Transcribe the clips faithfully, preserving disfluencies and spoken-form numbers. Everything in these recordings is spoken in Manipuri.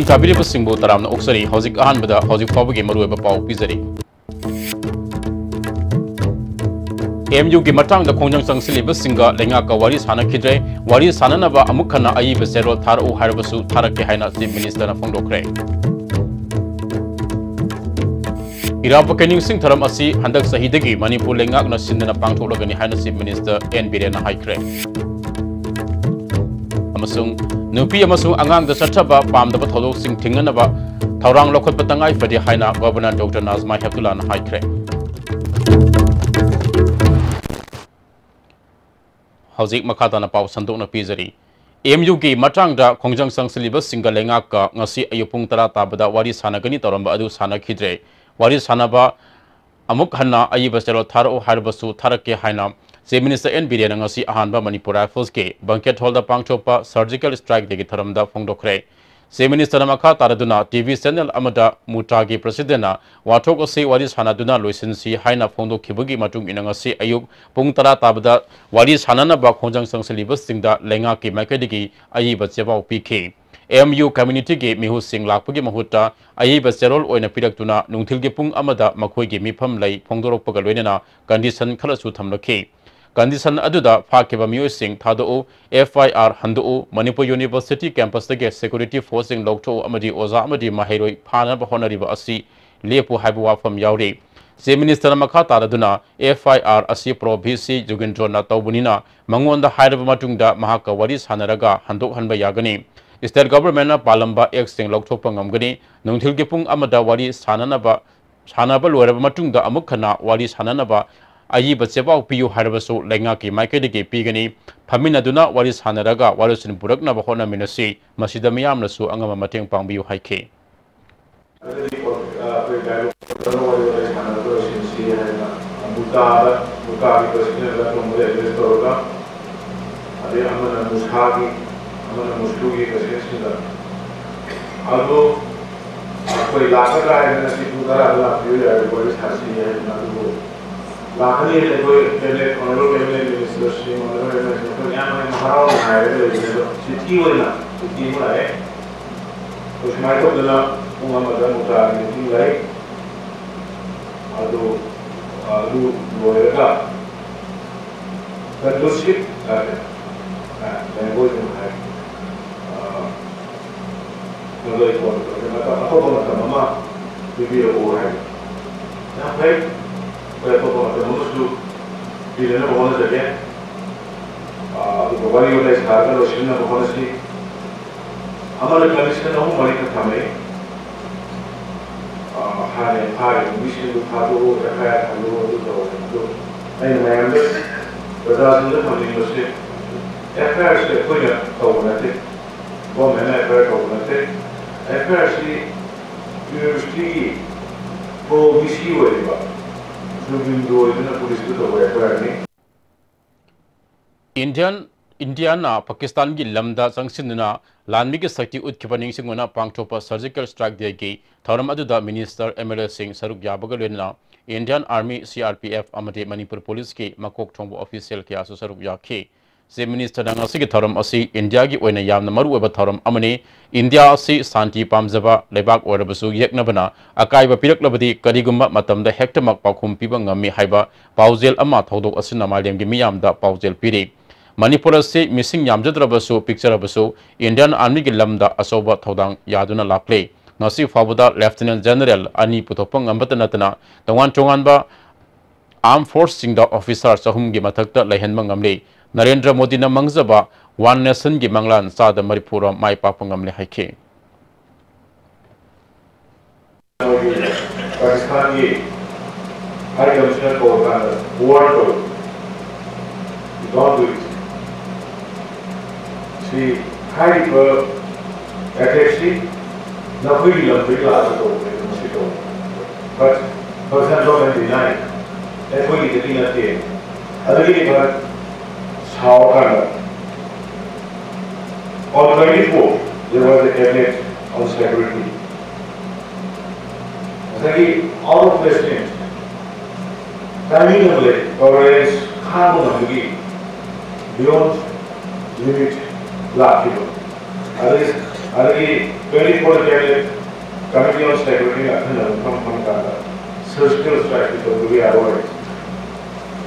ꯆꯥꯕꯤꯔꯤꯕꯁꯤꯡꯕꯨ ꯇꯔꯥꯝꯅ ꯑꯣꯛꯆꯔꯤ꯫ ꯍꯧꯖꯤꯛ ꯑꯍꯥꯟꯕꯗ ꯍꯧꯖꯤꯛ ꯐꯥꯎꯕꯒꯤ ꯃꯔꯨꯑꯣꯏꯕ ꯄꯥꯎ ꯄꯤꯖꯔꯤ꯫ ꯑꯦꯝ ꯌꯨꯒꯤ ꯃꯇꯥꯡꯗ ꯈꯣꯡꯖꯪ ꯆꯪꯁꯤꯜꯂꯤꯕꯁꯤꯡꯒ ꯂꯩꯉꯥꯛꯀ ꯋꯥꯔꯤ ꯁꯥꯟꯅꯈꯤꯗ꯭ꯔꯦ꯫ ꯋꯥꯔꯤ ꯁꯥꯟꯅꯅꯕ ꯑꯃꯨꯛ ꯍꯟꯅ ꯑꯏꯕ ꯆꯦꯔꯣꯜ ꯊꯥꯔꯛꯎ ꯍꯥꯏꯔꯕꯁꯨ ꯊꯥꯔꯛꯀꯦ ꯍꯥꯏꯅ Chief Minister ꯅ ꯐꯣꯡꯗꯣꯛꯈ꯭ꯔꯦ꯫ ꯏꯔꯥꯕꯣꯠꯀꯤ ꯅꯤꯡꯁꯤꯡ ꯊꯧꯔꯝ ꯑꯁꯤ ꯍꯟꯗꯛ ꯆꯍꯤꯗꯒꯤ ꯃꯅꯤꯄꯨꯔ ꯂꯩꯉꯥꯛꯅ ꯁꯤꯟꯗꯨꯅ ꯄꯥꯡꯊꯣꯛꯂꯒꯅꯤ ꯍꯥꯏꯅ Chief Minister N ꯕꯤꯔꯦꯟꯅ ꯍꯥꯏꯈ꯭ꯔꯦ꯫ ꯑꯃꯁꯨꯡ ꯅꯨꯄꯤ ꯑꯃꯁꯨꯡ ꯑꯉꯥꯡꯗ ꯆꯠꯊꯕ ꯄꯥꯝꯗꯕ ꯊꯧꯗꯣꯛꯁꯤꯡ ꯊꯤꯡꯅꯅꯕ ꯊꯧꯔꯥꯡ ꯂꯧꯈꯠꯄ ꯇꯉꯥꯏ ꯐꯗꯦ ꯍꯥꯏꯅ Governor Doctor ꯅꯥꯖꯃꯥ ꯍꯦꯞꯇꯨꯂꯥꯅ ꯍꯥꯏꯈ꯭ꯔꯦ꯫ ꯍꯧꯖꯤꯛ ꯃꯈꯥ ꯇꯥꯅ ꯄꯥꯎ ꯁꯟꯗꯣꯛꯅ ꯄꯤꯖꯔꯤ꯫ ꯑꯦꯝ ꯌꯨꯒꯤ ꯃꯇꯥꯡꯗ ꯈꯣꯡꯖꯪ ꯆꯪꯁꯤꯜꯂꯤꯕꯁꯤꯡꯒ ꯂꯩꯉꯥꯛꯀ ꯉꯁꯤ ꯑꯌꯨꯛ ꯄꯨꯡ ꯇꯔꯥ ꯇꯥꯕꯗ ꯋꯥꯔꯤ ꯁꯥꯟꯅꯒꯅꯤ ꯇꯧꯔꯝꯕ ꯑꯗꯨ ꯁꯥꯟꯅꯈꯤꯗ꯭ꯔꯦ꯫ ꯋꯥꯔꯤ ꯁꯥꯟꯅꯕ ꯑꯃꯨꯛ ꯍꯟꯅ ꯑꯏꯕ ꯆꯦꯔꯣꯜ ꯊꯥꯔꯛꯎ ꯍꯥꯏꯔꯕꯁꯨ ꯊꯥꯔꯛꯀꯦ ꯍꯥꯏꯅ Chief Minister N ꯕꯤꯔꯦꯟꯅ ꯉꯁꯤ ꯑꯍꯥꯟꯕ ꯃꯅꯤꯄꯨꯔ ꯔꯥꯏꯐꯜꯁꯀꯤ Banquet Hall ꯗ ꯄꯥꯡꯊꯣꯛꯄ Surgical Strike Day ꯒꯤ ꯊꯧꯔꯝꯗ ꯐꯣꯡꯗꯣꯛꯈ꯭ꯔꯦ꯫ Chief Minister ꯅ ꯃꯈꯥ ꯇꯥꯔꯗꯨꯅ T V channel ꯑꯃꯗ ꯃꯨꯇꯥꯒꯤ President ꯅ ꯋꯥꯊꯣꯛ ꯑꯁꯤ ꯋꯥꯔꯤ ꯁꯥꯟꯅꯗꯨꯅ ꯂꯣꯏꯁꯤꯟꯁꯤ ꯍꯥꯏꯅ ꯐꯣꯡꯗꯣꯛꯈꯤꯕꯒꯤ ꯃꯇꯨꯡ ꯏꯟꯅ ꯉꯁꯤ ꯑꯌꯨꯛ ꯄꯨꯡ ꯇꯔꯥ ꯇꯥꯕꯗ ꯋꯥꯔꯤ ꯁꯥꯟꯅꯅꯕ ꯈꯣꯡꯖꯪ ꯆꯪꯁꯤꯜꯂꯤꯕꯁꯤꯡꯗ ꯂꯩꯉꯥꯛꯀꯤ ꯃꯥꯏꯀꯩꯗꯒꯤ ꯑꯏꯕ ꯆꯦꯄꯥꯎ ꯄꯤꯈꯤ꯫ ꯑꯦꯝ ꯌꯨ community ꯒꯤ ꯃꯤꯍꯨꯠꯁꯤꯡ ꯂꯥꯛꯄꯒꯤ ꯃꯍꯨꯠꯇ ꯑꯏꯕ ꯆꯦꯔꯣꯜ ꯑꯣꯏꯅ ꯄꯤꯔꯛꯇꯨꯅ ꯅꯨꯡꯊꯤꯜꯒꯤ ꯄꯨꯡ ꯑꯃꯗ ꯃꯈꯣꯏꯒꯤ ꯃꯤꯐꯝ ꯂꯩ ꯐꯣꯡꯗꯣꯔꯛꯄꯒ ꯂꯣꯏꯅꯅ condition ꯈꯔꯁꯨ ꯊꯝꯂꯛꯈꯤ꯫ Condition ꯑꯗꯨꯗ ꯐꯥꯈꯤꯕ ꯃꯤꯑꯣꯏꯁꯤꯡ ꯊꯥꯗꯣꯛꯎ, F I R ꯍꯟꯗꯣꯛꯎ, Manipur University campus ꯇꯒꯤ security force ꯁꯤꯡ ꯂꯧꯊꯣꯛꯎ ꯑꯃꯗꯤ ꯑꯣꯖꯥ ꯑꯃꯗꯤ ꯃꯍꯩꯔꯣꯏ ꯐꯥꯅꯕ ꯍꯣꯠꯅꯔꯤꯕ ꯑꯁꯤ ꯂꯦꯞꯄꯨ ꯍꯥꯏꯕ ꯋꯥꯐꯝ ꯌꯥꯎꯔꯤ꯫ Chief Minister ꯅ ꯃꯈꯥ ꯇꯥꯔꯗꯨꯅ F I R ꯑꯁꯤ Pro V C ꯖꯨꯒꯦꯟꯗ꯭ꯔꯣꯅ ꯇꯧꯕꯅꯤꯅ ꯃꯉꯣꯟꯗ ꯍꯥꯏꯔꯕ ꯃꯇꯨꯡꯗ ꯃꯍꯥꯛꯀ ꯋꯥꯔꯤ ꯁꯥꯟꯅꯔꯒ ꯍꯟꯗꯣꯛꯍꯟꯕ ꯌꯥꯒꯅꯤ꯫ State Government ꯅ ꯄꯥꯜꯂꯝꯕ act ꯁꯤꯡ ꯂꯧꯊꯣꯛꯄ ꯉꯝꯒꯅꯤ꯫ ꯅꯨꯡꯊꯤꯜꯒꯤ ꯄꯨꯡ ꯑꯃꯗ ꯋꯥꯔꯤ ꯁꯥꯟꯅꯅꯕ, ꯁꯥꯟꯅꯕ ꯂꯣꯏꯔꯕ ꯃꯇꯨꯡꯗ ꯑꯃꯨꯛ ꯍꯟꯅ ꯋꯥꯔꯤ ꯁꯥꯟꯅꯅꯕ ꯑꯏꯕ ꯆꯦꯄꯥꯎ ꯄꯤꯌꯨ ꯍꯥꯏꯔꯕꯁꯨ ꯂꯩꯉꯥꯛꯀꯤ ꯃꯥꯏꯀꯩꯗꯒꯤ ꯄꯤꯒꯅꯤ꯫ ꯐꯝꯃꯤꯟꯅꯗꯨꯅ ꯋꯥꯔꯤ ꯁꯥꯟꯅꯔꯒ ꯋꯥꯔꯣꯏꯁꯤꯟ ꯄꯨꯔꯛꯅꯕ ꯍꯣꯠꯅꯃꯤꯟꯅꯁꯤ꯫ ꯃꯁꯤꯗ ꯃꯤꯌꯥꯝꯅꯁꯨ ꯑꯉꯝꯕ ꯃꯇꯦꯡ ꯄꯥꯡꯕꯤꯌꯨ ꯍꯥꯏꯈꯤ꯫ ꯑꯗꯨꯗꯤ, ꯑ, ꯑꯩꯈꯣꯏ dialogue ꯇꯧꯔꯒ ꯋꯥꯔꯤ ꯋꯥꯇꯥꯏ ꯁꯥꯟꯅꯔꯒ ꯂꯣꯏꯁꯤꯟꯁꯤ ꯍꯥꯏꯗꯅ ꯃꯨꯇꯥꯗ, ꯃꯨꯇꯥꯒꯤ president ꯗ ꯑꯆꯨꯝꯕꯗ address ꯇꯧꯔꯒ, ꯑꯗꯩ ꯑꯃꯅ ꯃꯨꯁꯥꯒꯤ, ꯑꯃꯅ ꯃꯨꯁꯂꯨꯒꯤ president ꯁꯤꯡꯗ ꯑꯗꯨ ꯑꯩꯈꯣꯏ ꯂꯥꯛꯀꯗ꯭ꯔꯥ ꯍꯥꯏꯗꯅ ꯉꯁꯤ ꯄꯨꯡ ꯇꯔꯥꯗ ꯂꯥꯛꯄꯤꯌꯨ ꯌꯥꯔꯦ, ꯋꯥꯔꯤ ꯁꯥꯁꯤ ꯍꯥꯏꯗꯅ꯫ ꯑꯗꯨꯕꯨ ꯂꯥꯛꯀꯅꯤ ꯍꯥꯏꯅ ꯑꯩꯈꯣꯏ cabinet, honorable cabinet minister ꯁꯤꯡ, honorable M L A ꯁꯤꯡ, ꯑꯩꯈꯣꯏ ꯃꯌꯥꯝ ꯑꯃ ꯍꯔꯥꯎꯅ ꯉꯥꯏꯔꯒ ꯂꯩꯕꯅꯦ꯫ ꯑꯗꯣ city ꯑꯣꯏꯅ, city ꯑꯃ ꯂꯥꯛꯑꯦ꯫ ꯁꯨꯃꯥꯏꯅ ꯇꯧꯗꯅ ꯄꯨꯡ ꯑꯃꯗ ꯃꯨꯛꯇꯥꯒꯤ ꯃꯤꯇꯤꯡ ꯂꯩ꯫ ꯑꯗꯨ ꯑꯗꯨ ꯂꯣꯏꯔꯒ ꯀꯟꯗꯨꯁꯤꯞ ꯂꯦꯡꯒ꯭ꯋꯦꯖ ꯑꯃ ꯍꯥꯏ꯫ ꯃꯗꯨ ꯑꯩ ꯐꯣꯟ ꯇꯧꯔꯒ ꯃꯇꯝ ꯑꯇꯣꯞꯄ ꯃꯇꯝ ꯑꯃ ꯄꯤꯕꯤꯔꯛꯎ ꯍꯥꯏꯕ꯫ ꯌꯥꯝ ꯐꯩ꯫ ꯑꯩꯈꯣꯏ ꯑꯇꯣꯞꯄ ꯃꯇꯝ ꯑꯃꯁꯨ ꯄꯤꯅꯅꯕ ꯍꯣꯠꯅꯖꯒꯦ꯫ ꯑꯗꯨꯒ ꯋꯥꯔꯤ ꯋꯥꯇꯥꯏ ꯁꯥꯔꯒ ꯂꯣꯏꯁꯤꯟꯅꯕ ꯍꯣꯠꯅꯁꯤ꯫ ꯑꯃꯅ ꯀꯟꯗꯤꯁꯟ ꯑꯍꯨꯝ ꯃꯔꯤꯈꯛ ꯊꯝꯃꯛꯏ꯫ ꯍꯥꯟꯅ ꯐꯥꯔꯤꯕ ꯃꯤꯁꯤꯡꯗꯨ ꯊꯥꯗꯣꯛꯎ, ꯑꯦꯐ ꯑꯥꯏ ꯑꯥꯔ ꯊꯝꯗꯣꯛꯎ, ꯑꯗꯨ ꯇꯧꯔꯦ꯫ ꯑꯗꯨ ꯑꯩꯅ ꯃꯌꯥꯝꯗ, ꯄ꯭ꯔꯖꯥꯁꯤꯡꯗ ꯊꯝꯅꯤꯡꯕꯁꯦ, ꯑꯦꯐ ꯑꯥꯏ ꯑꯥꯔꯁꯦ ꯑꯩꯈꯣꯏꯅ ꯇꯧꯕ ꯅꯠꯇꯦ, ꯒꯣꯔꯃꯦꯟꯅ ꯑꯦꯐ ꯑꯥꯏ ꯑꯥꯔ ꯇꯧꯕ ꯅꯠꯇꯦ꯫ ꯑꯦꯐ ꯑꯥꯏ ꯑꯥꯔꯁꯤ ꯌꯨꯅꯤꯚꯔꯁꯤꯇꯤꯒꯤ ꯄ꯭ꯔꯣ ꯚꯤ ꯁꯤ ꯑꯣꯏꯔꯤꯕ ꯖꯨꯕꯤꯟ ꯔꯣꯏꯗꯨꯅ ꯄꯨꯂꯤꯁꯇ ꯇꯧꯕ ꯑꯦꯐ ꯑꯥꯏ ꯑꯥꯔꯅꯤ꯫ ꯏꯟꯗꯤꯌꯥꯟ ꯏꯟꯗꯤꯌꯥꯅ ꯄꯥꯀꯤꯁꯇꯥꯟꯒꯤ ꯂꯝꯗ ꯆꯪꯁꯤꯟꯗꯨꯅ ꯂꯥꯟꯃꯤꯒꯤ ꯁꯛꯇꯤ ꯎꯠꯈꯤꯕ ꯅꯤꯡꯁꯤꯡꯗꯨꯅ ꯄꯥꯡꯊꯣꯛꯄ ꯁꯔꯖꯤꯀꯦꯜ ꯁ꯭ꯇ꯭ꯔꯥꯏꯛ ꯗꯦꯒꯤ ꯊꯧꯔꯝ ꯑꯗꯨꯗ ꯃꯤꯅꯤꯁꯇꯔ, ꯑꯦꯝ ꯑꯦꯜ ꯑꯦꯁꯤꯡ ꯁꯔꯨꯛ ꯌꯥꯕꯒ ꯂꯣꯏꯅꯅ Indian army, C R P F ꯑꯃꯗꯤ ꯃꯅꯤꯄꯨꯔ ꯄꯨꯂꯤꯁꯀꯤ ꯃꯀꯣꯛ ꯊꯣꯡꯕ ꯑꯣꯐꯤꯁꯤꯌꯦꯜ ꯀꯌꯥꯁꯨ ꯁꯔꯨꯛ ꯌꯥꯈꯤ꯫ ꯆꯤꯐ ꯃꯤꯅꯤꯁꯇꯔꯅ ꯉꯁꯤꯒꯤ ꯊꯧꯔꯝ ꯑꯁꯤ ꯏꯟꯗꯤꯌꯥꯒꯤ ꯑꯣꯏꯅ ꯌꯥꯝꯅ ꯃꯔꯨꯑꯣꯏꯕ ꯊꯧꯔꯝ ꯑꯃꯅꯤ꯫ ꯏꯟꯗꯤꯌꯥ ꯑꯁꯤ ꯁꯥꯟꯇꯤ ꯄꯥꯝꯖꯕ ꯂꯩꯕꯥꯛ ꯑꯣꯏꯔꯕꯁꯨ ꯌꯦꯛꯅꯕꯅ ꯑꯀꯥꯏꯕ ꯄꯤꯔꯛꯂꯕꯗꯤ ꯀꯔꯤꯒꯨꯝꯕ ꯃꯇꯝꯗ ꯍꯦꯛꯇꯃꯛ ꯄꯥꯎꯈꯨꯝ ꯄꯤꯕ ꯉꯝꯃꯤ ꯍꯥꯏꯕ ꯄꯥꯎꯖꯦꯜ ꯑꯃ ꯊꯧꯗꯣꯛ ꯑꯁꯤꯅ ꯃꯥꯂꯦꯝꯒꯤ ꯃꯤꯌꯥꯝꯗ ꯄꯥꯎꯖꯦꯜ ꯄꯤꯔꯤ꯫ ꯃꯅꯤꯄꯨꯔ ꯑꯁꯤ ꯃꯤꯁꯤꯡ ꯌꯥꯝꯖꯗ꯭ꯔꯕꯁꯨ ꯄꯤꯛꯆꯔꯕꯁꯨ ꯏꯟꯗꯤꯌꯥꯟ ꯑꯥꯔꯃꯤꯒꯤ ꯂꯝꯗ ꯑꯆꯧꯕ ꯊꯧꯗꯥꯡ ꯌꯥꯗꯨꯅ ꯂꯥꯛꯂꯤ꯫ ꯉꯁꯤ ꯐꯥꯎꯕꯗ ꯂꯦꯐꯇꯤꯅꯦꯟ ꯖꯦꯅꯔꯦꯜ ꯑꯅꯤ ꯄꯨꯊꯣꯛꯄ ꯉꯝꯕꯇ ꯅꯠꯇꯅ ꯇꯣꯉꯥꯟ ꯇꯣꯉꯥꯟꯕ ꯑꯥꯔꯝ ꯐꯣꯔꯁꯁꯤꯡꯗ ꯑꯣꯐꯤꯁꯥꯔ ꯆꯍꯨꯝꯒꯤ ꯃꯊꯛꯇ ꯂꯩꯍꯟꯕ ꯉꯝꯂꯤ꯫ ꯅꯔꯦꯟꯗ꯭ꯔ ꯃꯣꯗꯤꯅ ꯃꯥꯡꯖꯕ ꯋꯥꯟ ꯅꯦꯁꯟꯒꯤ ꯃꯪꯂꯥꯟ ꯆꯥꯗ ꯃꯔꯤꯐꯨꯔꯣꯝ ꯃꯥꯏ ꯄꯥꯛꯄ ꯉꯝꯂꯦ ꯍꯥꯏꯈꯤ꯫ ꯄꯥꯀꯤꯁꯇꯥꯟꯒꯤ ꯍꯥꯏ ꯀꯃꯤꯁꯅꯔ ꯀꯧꯔꯀꯥꯟꯗ ꯋꯥꯔꯟ ꯇꯧꯔꯤ꯫ Don't do it. ꯁꯤ ꯍꯥꯏꯔꯤꯕ ꯑꯦꯇꯦꯛꯁꯤ ꯅꯈꯣꯏꯒꯤ ꯂꯝꯗꯒꯤ ꯂꯥꯛꯑꯒ ꯇꯧꯕꯅꯦ, ꯃꯁꯤ ꯇꯧꯕꯅꯦ꯫ But ꯄꯥꯀꯤꯁꯇꯥꯟ ꯒꯣꯔꯃꯦꯟ ꯗꯤꯅꯥꯏ, ꯑꯩꯈꯣꯏꯒꯤꯗꯒꯤ ꯅꯠꯇꯦ꯫ ꯑꯗꯨꯒꯤꯗꯤ ꯈꯔ ꯁꯥꯎꯔꯀꯥꯟꯗ On twenty-four, there was a cabinet on security. ꯉꯁꯥꯏꯒꯤ ꯑꯥꯎꯠ ꯑꯣꯐ ꯄ꯭ꯂꯦꯁꯃꯦꯟ ꯇꯥꯏꯃꯤꯡ ꯑꯃ ꯂꯩ, ꯇꯣꯂꯔꯦꯟꯁ ꯈꯥꯡꯕ ꯉꯝꯕꯒꯤ ꯕꯤꯌꯣꯟ ꯂꯤꯃꯤꯠ ꯂꯥꯛꯈꯤꯕ꯫ ꯑꯗꯒꯤ ꯑꯗꯒꯤ twenty four cabinet committee on security ꯑꯈꯟꯅꯕ ꯃꯐꯝ ꯐꯝ ꯀꯥꯟꯗ surgical strike ꯇꯧꯗꯕ ꯌꯥꯔꯣꯏ꯫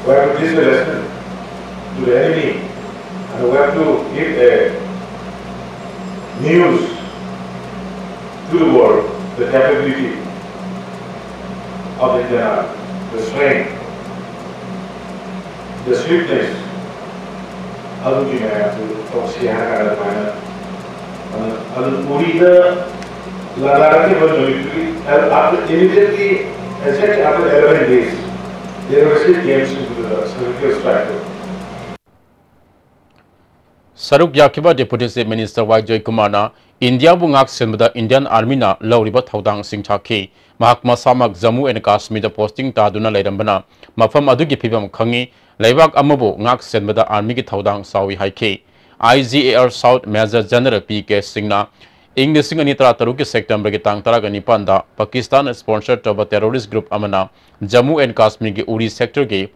We have to teach a lesson to the enemy and we have to give a news to the world, the capability of Indian army, the strength, the swiftness, ꯑꯗꯨꯒꯤ ꯃꯌꯥꯝꯗꯨ ꯇꯧꯁꯤ ꯍꯥꯏꯔ ꯀꯥꯟꯗ ꯑꯗꯨꯃꯥꯏꯅ ꯑꯗꯨ, ꯑꯗꯨ ꯎꯔꯤꯗ ꯂꯥꯟꯗꯥꯔꯛꯈꯤꯕ ꯅꯨꯃꯤꯠꯇꯨꯒꯤ, after, immediately, exactly after eleven days, terrorist camps into the surgical strike. ꯁꯔꯨꯛ ꯌꯥꯈꯤꯕ Deputy Chief Minister ꯋꯥꯏ ꯖꯣꯏꯀꯨꯃꯥꯔꯅ ꯏꯟꯗꯤꯌꯥꯕꯨ ꯉꯥꯛ ꯁꯦꯟꯕꯗ Indian Armyꯅ ꯂꯧꯔꯤꯕ ꯊꯧꯗꯥꯡꯁꯤꯡ ꯁꯥꯈꯤ꯫ ꯃꯍꯥꯛ ꯃꯁꯥꯃꯛ ꯖꯝꯃꯨ ꯑꯦꯟ ꯀꯥꯁꯃꯤꯔꯗ posting ꯇꯥꯗꯨꯅ ꯂꯩꯔꯝꯕꯅ ꯃꯐꯝ ꯑꯗꯨꯒꯤ ꯐꯤꯕꯝ ꯈꯪꯉꯤ꯫ ꯂꯩꯕꯥꯛ ꯑꯃꯕꯨ ꯉꯥꯛ ꯁꯦꯟꯕꯗ Armyꯒꯤ ꯊꯧꯗꯥꯡ ꯆꯥꯎꯏ ꯍꯥꯏꯈꯤ꯫ I G A R South Major General P K ꯁꯤꯡꯅ ꯏꯪ ꯂꯤꯁꯤꯡ ꯑꯅꯤ ꯇꯔꯥꯇꯔꯨꯛꯀꯤ Septemberꯒꯤ ꯇꯥꯡ ꯇꯔꯥꯒ ꯅꯤꯄꯥꯟꯗ Pakistan sponsor ꯇꯧꯕ terrorist group ꯑꯃꯅ ꯖꯝꯃꯨ ꯑꯦꯟ ꯀꯥꯁꯃꯤꯔꯒꯤ ꯎꯔꯤ sectorꯒꯤ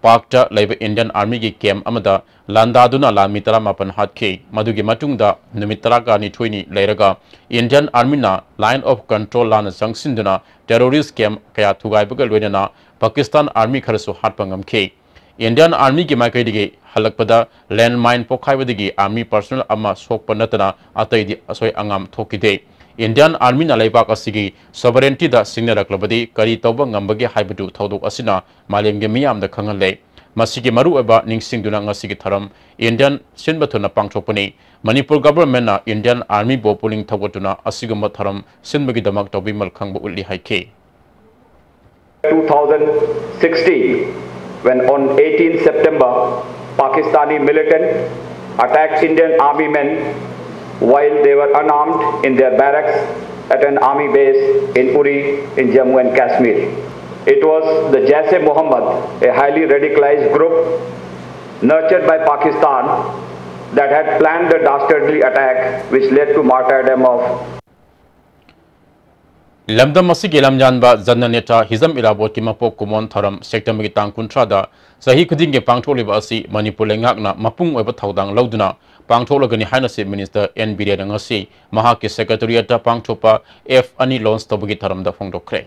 ꯄꯥꯛꯇ ꯂꯩꯕ Indian Armyꯒꯤ camp ꯑꯃꯗ ꯂꯥꯟꯗꯥꯗꯨꯅ ꯂꯥꯟꯃꯤ ꯇꯔꯥꯃꯥꯄꯟ ꯍꯥꯠꯈꯤ꯫ ꯃꯗꯨꯒꯤ ꯃꯇꯨꯡꯗ ꯅꯨꯃꯤꯠ ꯇꯔꯥꯅꯤꯊꯣꯏꯅꯤ ꯂꯩꯔꯒ Indian Armyꯅ line of control ꯂꯥꯟꯅ ꯆꯪꯁꯤꯟꯗꯨꯅ terrorist camp ꯀꯌꯥ ꯊꯨꯒꯥꯏꯕꯒ ꯂꯣꯏꯅꯅ Pakistan Army ꯈꯔꯁꯨ ꯍꯥꯠꯄ ꯉꯝꯈꯤ꯫ Indian Armyꯒꯤ ꯃꯥꯏꯀꯩꯗꯒꯤ ꯍꯜꯂꯛꯄꯗ landmine ꯄꯣꯈꯥꯏꯕꯗꯒꯤ Army personnel ꯑꯃ ꯁꯣꯛꯄ ꯅꯠꯇꯅ ꯑꯇꯩꯗꯤ ꯑꯁꯣꯏ ꯑꯉꯥꯝ ꯊꯣꯛꯈꯤꯗꯦ꯫ Indian Armyꯅ ꯂꯩꯕꯥꯛ ꯑꯁꯤꯒꯤ sovereigntyꯗ ꯁꯤꯡꯅꯔꯛꯂꯕꯗꯤ ꯀꯔꯤ ꯇꯧꯕ ꯉꯝꯕꯒꯦ ꯍꯥꯏꯕꯗꯨ ꯊꯧꯗꯣꯛ ꯑꯁꯤꯅ ꯃꯥꯂꯦꯝꯒꯤ ꯃꯤꯌꯥꯝꯗ ꯈꯪꯍꯜꯂꯦ꯫ ꯃꯁꯤꯒꯤ ꯃꯔꯨꯑꯣꯏꯕ ꯅꯤꯡꯁꯤꯡꯗꯨꯅ ꯉꯁꯤꯒꯤ ꯊꯧꯔꯝ Indian ꯁꯤꯟꯕ ꯊꯨꯡꯅ ꯄꯥꯡꯊꯣꯛꯄꯅꯤ꯫ ꯃꯅꯤꯄꯨꯔ governmentꯅ Indian Armyꯕꯨ ꯄꯨꯛꯅꯤꯡ ꯊꯧꯒꯠꯇꯨꯅ ꯑꯁꯤꯒꯨꯝꯕ ꯊꯧꯔꯝ ꯁꯤꯟꯕꯒꯤꯗꯃꯛ ꯇꯧꯕꯤꯃꯜ ꯈꯪꯕ ꯎꯠꯂꯤ ꯍꯥꯏꯈꯤ꯫ Two thousand sixteen, when on eighteenth September, Pakistani militant attacked Indian army men while they were unarmed in their barracks at an army base in Uri in Jammu and Kashmir. It was the Jaish-e-Mohammed, a highly radicalized group nurtured by Pakistan, that had planned the dastardly attack which led to martyrdom of ꯂꯝꯗꯝ ꯑꯁꯤꯒꯤ ꯂꯝꯌꯥꯟꯕ ꯖꯟꯅꯅꯦꯇꯥ ꯍꯤꯖꯝ ꯏꯔꯥꯕꯣꯠꯀꯤ ꯃꯄꯣꯛ ꯀꯨꯝꯑꯣꯟ ꯊꯧꯔꯝ Septemberꯒꯤ ꯇꯥꯡ ꯀꯨꯟꯊ꯭ꯔꯥꯗ ꯆꯍꯤ ꯈꯨꯗꯤꯡꯒꯤ ꯄꯥꯡꯊꯣꯛꯂꯤꯕ ꯑꯁꯤ ꯃꯅꯤꯄꯨꯔ ꯂꯩꯉꯥꯛꯅ ꯃꯄꯨꯡ ꯑꯣꯏꯕ ꯊꯧꯗꯥꯡ ꯂꯧꯗꯨꯅ ꯄꯥꯡꯊꯣꯛꯂꯒꯅꯤ ꯍꯥꯏꯅ Chief Minister N ꯕꯤꯔꯦꯟꯅ ꯉꯁꯤ ꯃꯍꯥꯛꯀꯤ Secretariatꯇ ꯄꯥꯡꯊꯣꯛꯄ app ꯑꯅꯤ launch ꯇꯧꯕꯒꯤ ꯊꯧꯔꯝꯗ ꯐꯣꯡꯗꯣꯛꯈ꯭ꯔꯦ꯫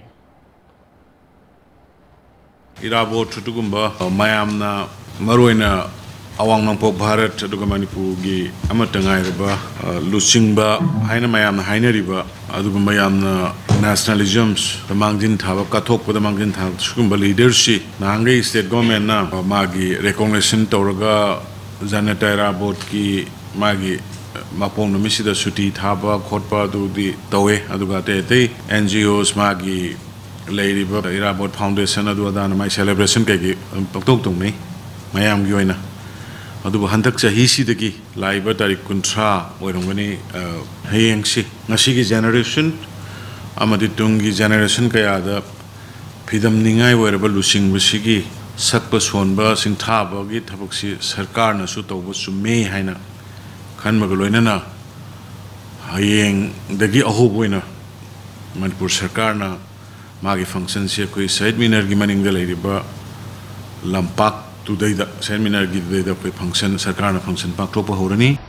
ꯏꯔꯥꯕꯣꯠ ꯑꯗꯨꯒꯨꯝꯕ, ꯑ, ꯃꯌꯥꯝꯅ ꯃꯔꯨꯑꯣꯏꯅ ꯑꯋꯥꯡ ꯅꯣꯡꯄꯣꯛ ꯚꯥꯔꯠ ꯑꯗꯨꯒ ꯃꯅꯤꯄꯨꯔꯒꯤ ꯑꯃꯠꯇ ꯉꯥꯏꯔꯕ, ꯑ, ꯂꯨꯆꯤꯡꯕ ꯍꯥꯏꯅ ꯃꯌꯥꯝꯅ ꯍꯥꯏꯅꯔꯤꯕ ꯑꯗꯨꯒꯨꯝꯕ ꯌꯥꯝꯅ nationalismꯗ ꯃꯥꯡꯖꯤꯟ ꯊꯥꯕ, ꯀꯠꯊꯣꯛꯄꯗ ꯃꯥꯡꯖꯤꯟ ꯊꯥꯕ ꯁꯤꯒꯨꯝꯕ leaderꯁꯤ ꯅꯍꯥꯟꯈꯩ state governmentꯅ, ꯑ, ꯃꯥꯒꯤ recognition ꯇꯧꯔꯒ ꯖꯅꯇꯥ ꯏꯔꯥꯕꯣꯠꯀꯤ ꯃꯥꯒꯤ, ꯑ, ꯃꯄꯣꯛ ꯅꯨꯃꯤꯠꯁꯤꯗ ꯁꯨꯇꯤ ꯊꯥꯕ ꯈꯣꯠꯄ ꯑꯗꯨꯗꯤ ꯇꯧꯋꯦ꯫ ꯑꯗꯨꯒ ꯑꯇꯩ ꯑꯇꯩ N G Os ꯃꯥꯒꯤ ꯂꯩꯔꯤꯕ ꯏꯔꯥꯕꯣꯠ Foundation ꯑꯗꯨ ꯑꯗꯥꯅ ꯃꯥꯏ celebration ꯀꯩꯀꯩ ꯑꯗꯨꯝ ꯄꯪꯇꯧ ꯇꯧꯅꯩ ꯃꯌꯥꯝꯒꯤ ꯑꯣꯏꯅ꯫ ꯑꯗꯨꯕꯨ ꯍꯟꯗꯛ ꯆꯍꯤꯁꯤꯗꯒꯤ ꯂꯥꯛꯏꯕ ꯇꯥꯔꯤꯛ ꯀꯨꯟꯊ꯭ꯔꯥ ꯑꯣꯏꯔꯝꯒꯅꯤ, ꯑ, ꯍꯌꯦꯡꯁꯤ, ꯉꯁꯤꯒꯤ generation ꯑꯃꯗꯤ ꯇꯨꯡꯒꯤ generation ꯀꯌꯥꯗ ꯐꯤꯗꯝꯅꯤꯡꯉꯥꯏ ꯑꯣꯏꯔꯕ ꯂꯨꯆꯤꯡꯕꯁꯤꯒꯤ ꯁꯛꯄ ꯁꯣꯟꯕ ꯁꯤꯡꯊꯥꯕꯒꯤ ꯊꯕꯛꯁꯤ ꯁꯔꯀꯥꯔꯅꯁꯨ ꯇꯧꯕ ꯆꯨꯝꯃꯦ ꯍꯥꯏꯅ ꯈꯟꯕꯒ ꯂꯣꯏꯅꯅ ꯍꯌꯦꯡꯗꯒꯤ ꯑꯍꯧꯕ ꯑꯣꯏꯅ ꯃꯅꯤꯄꯨꯔ ꯁꯔꯀꯥꯔꯅ ꯃꯥꯒꯤ functionꯁꯤ ꯑꯩꯈꯣꯏ ꯁꯍꯤꯗ ꯃꯤꯅꯔꯒꯤ ꯃꯅꯤꯡꯗ ꯂꯩꯔꯤꯕ ꯂꯝꯄꯥꯛꯇꯨꯗꯩꯗ, ꯁꯍꯤꯗ ꯃꯤꯅꯔꯒꯤꯗꯨꯗꯩꯗ ꯑꯩꯈꯣꯏ function, ꯁꯔꯀꯥꯔꯅ function ꯄꯥꯡꯊꯣꯛꯄ ꯍꯧꯔꯅꯤ꯫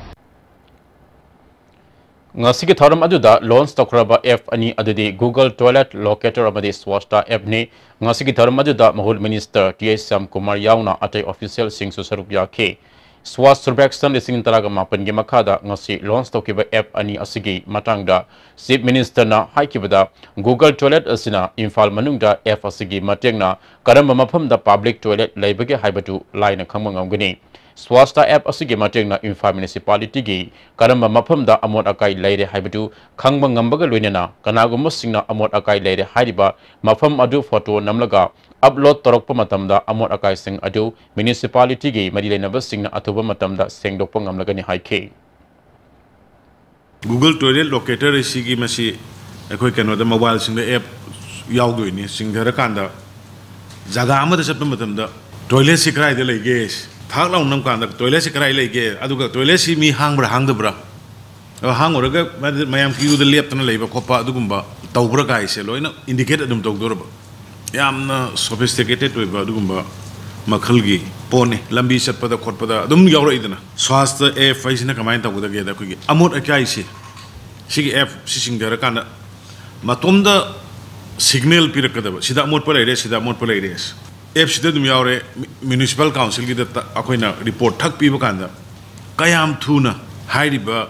ꯉꯁꯤꯒꯤ ꯊꯧꯔꯝ ꯑꯗꯨꯗ launch ꯇꯧꯈ꯭ꯔꯕ app ꯑꯅꯤ ꯑꯗꯨꯗꯤ Google Toilet Locator ꯑꯃꯗꯤ Swachhta appꯅꯤ꯫ ꯉꯁꯤꯒꯤ ꯊꯧꯔꯝ ꯑꯗꯨꯗ ꯃꯍꯨꯠ Minister T H ꯁ꯭ꯌꯥꯝꯀꯨꯃꯥꯔ ꯌꯥꯎꯅ ꯑꯇꯩ officialꯁꯤꯡꯁꯨ ꯁꯔꯨꯛ ꯌꯥꯈꯤ꯫ Swachh Survekshan ꯂꯤꯁꯤꯡ ꯇꯔꯥꯒ ꯃꯥꯄꯟꯒꯤ ꯃꯈꯥꯗ ꯉꯁꯤ launch ꯇꯧꯈꯤꯕ app ꯑꯅꯤ ꯑꯁꯤꯒꯤ ꯃꯇꯥꯡꯗ Chief Ministerꯅ ꯍꯥꯏꯈꯤꯕꯗ, Google Toilet ꯑꯁꯤꯅ ꯏꯝꯐꯥꯜ ꯃꯅꯨꯡꯗ app ꯑꯁꯤꯒꯤ ꯃꯇꯦꯡꯅ ꯀꯔꯝꯕ ꯃꯐꯝꯗ public toilet ꯂꯩꯕꯒꯦ ꯍꯥꯏꯕꯗꯨ ꯂꯥꯏꯅ ꯈꯪꯕ ꯉꯝꯒꯅꯤ꯫ Swachhta app ꯑꯁꯤꯒꯤ ꯃꯇꯦꯡꯅ ꯏꯝꯐꯥꯜ municipalityꯒꯤ ꯀꯔꯝꯕ ꯃꯐꯝꯗ ꯑꯃꯣꯠ ꯑꯀꯥꯏ ꯂꯩꯔꯦ ꯍꯥꯏꯕꯗꯨ ꯈꯪꯕ ꯉꯝꯕꯒ ꯂꯣꯏꯅꯅ, ꯀꯅꯥꯒꯨꯝꯕꯁꯤꯡꯅ ꯑꯃꯣꯠ ꯑꯀꯥꯏ ꯂꯩꯔꯦ ꯍꯥꯏꯔꯤꯕ ꯃꯐꯝ ꯑꯗꯨ photo ꯅꯝꯂꯒ upload ꯇꯧꯔꯛꯄ ꯃꯇꯝꯗ, ꯑꯃꯣꯠ ꯑꯀꯥꯏꯁꯤꯡ ꯑꯗꯨ municipalityꯒꯤ ꯃꯔꯤ ꯂꯩꯅꯕꯁꯤꯡꯅ ꯑꯊꯨꯕ ꯃꯇꯝꯗ ꯁꯦꯡꯗꯣꯛꯄ ꯉꯝꯂꯒꯅꯤ ꯍꯥꯏꯈꯤ꯫ Google Toilet Locator ꯑꯁꯤꯒꯤ ꯃꯁꯤ ꯑꯩꯈꯣꯏ ꯀꯩꯅꯣꯗ, mobileꯁꯤꯡꯗ app ꯌꯥꯎꯗꯣꯏꯅꯤ꯫ ꯆꯤꯡꯊꯔꯀꯥꯟꯗ ꯖꯒꯥ ꯑꯃꯗ ꯆꯠꯄ ꯃꯇꯝꯗ toiletꯁꯤ ꯀꯗꯥꯏꯗ ꯂꯩꯒꯦ, ꯊꯥꯛ ꯂꯥꯎ ꯅꯝꯀꯥꯟꯗ toiletꯁꯤ ꯀꯗꯥꯏ ꯂꯩꯒꯦ, ꯑꯗꯨꯒ toiletꯁꯤ ꯃꯤ ꯍꯥꯡꯕ꯭ꯔꯥ ꯍꯥꯡꯗꯕ꯭ꯔꯥ, ꯑꯗꯣ ꯍꯥꯡꯉꯨꯔꯒ ꯃꯌꯥꯝ queueꯗ ꯂꯦꯞꯇꯅ ꯂꯩꯕ ꯈꯣꯠꯄ ꯑꯗꯨꯒꯨꯝꯕ ꯇꯧꯕ꯭ꯔꯥ ꯀꯥꯏꯁꯦ ꯂꯣꯏꯅ indicate ꯑꯗꯨꯝ ꯇꯧꯗꯣꯔꯕ꯫ ꯌꯥꯝꯅ sophisticated ꯑꯣꯏꯕ ꯑꯗꯨꯒꯨꯝꯕ ꯃꯈꯜꯒꯤ ꯄꯣꯠꯅꯤ꯫ ꯂꯝꯕꯤ ꯆꯠꯄꯗ ꯈꯣꯠꯄꯗ ꯑꯗꯨꯝ ꯌꯥꯎꯔꯛꯏꯗꯅ꯫ ꯁ꯭ꯋꯥꯁꯊ ꯑꯦꯞ ꯍꯥꯏꯁꯤꯅ ꯀꯃꯥꯏꯅ ꯇꯧꯒꯗꯒꯦꯗ, ꯑꯩꯈꯣꯏꯒꯤ ꯑꯃꯣꯠ ꯑꯀꯥꯏꯁꯦ, ꯁꯤꯒꯤ ꯑꯦꯞ ꯁꯤ ꯆꯤꯡꯊꯔꯀꯥꯟꯗ ꯃꯇꯣꯝꯗ ꯁꯤꯒꯅꯦꯜ ꯄꯤꯔꯛꯀꯗꯕ, ꯁꯤꯗ ꯑꯃꯣꯠꯄ ꯂꯩꯔꯦ, ꯁꯤꯗ ꯑꯃꯣꯠꯄ ꯂꯩꯔꯦ꯫ ꯑꯦꯞꯁꯤꯗ ꯑꯗꯨꯝ ꯌꯥꯎꯔꯦ꯫ ꯃ꯭ꯌꯨꯅꯤꯁꯤꯄꯥꯜ ꯀꯥꯎꯟꯁꯤꯜꯒꯤꯗ ꯇ-, ꯑꯩꯈꯣꯏꯅ ꯔꯤꯄꯣꯔꯠ ꯊꯛ ꯄꯤꯕ ꯀꯥꯟꯗ ꯀꯌꯥꯝ ꯊꯨꯅ ꯍꯥꯏꯔꯤꯕ,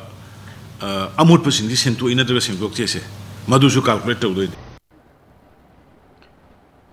ꯑ, ꯑꯃꯣꯠꯄꯁꯤꯡꯁꯤ ꯁꯦꯡꯗꯣꯛꯏ ꯅꯠꯇ꯭ꯔꯒ ꯁꯦꯡꯗꯣꯛꯇꯦꯁꯦ, ꯃꯗꯨꯁꯨ ꯀꯥꯜꯀꯨꯂꯦꯠ ꯇꯧꯗꯣꯏꯅꯤ꯫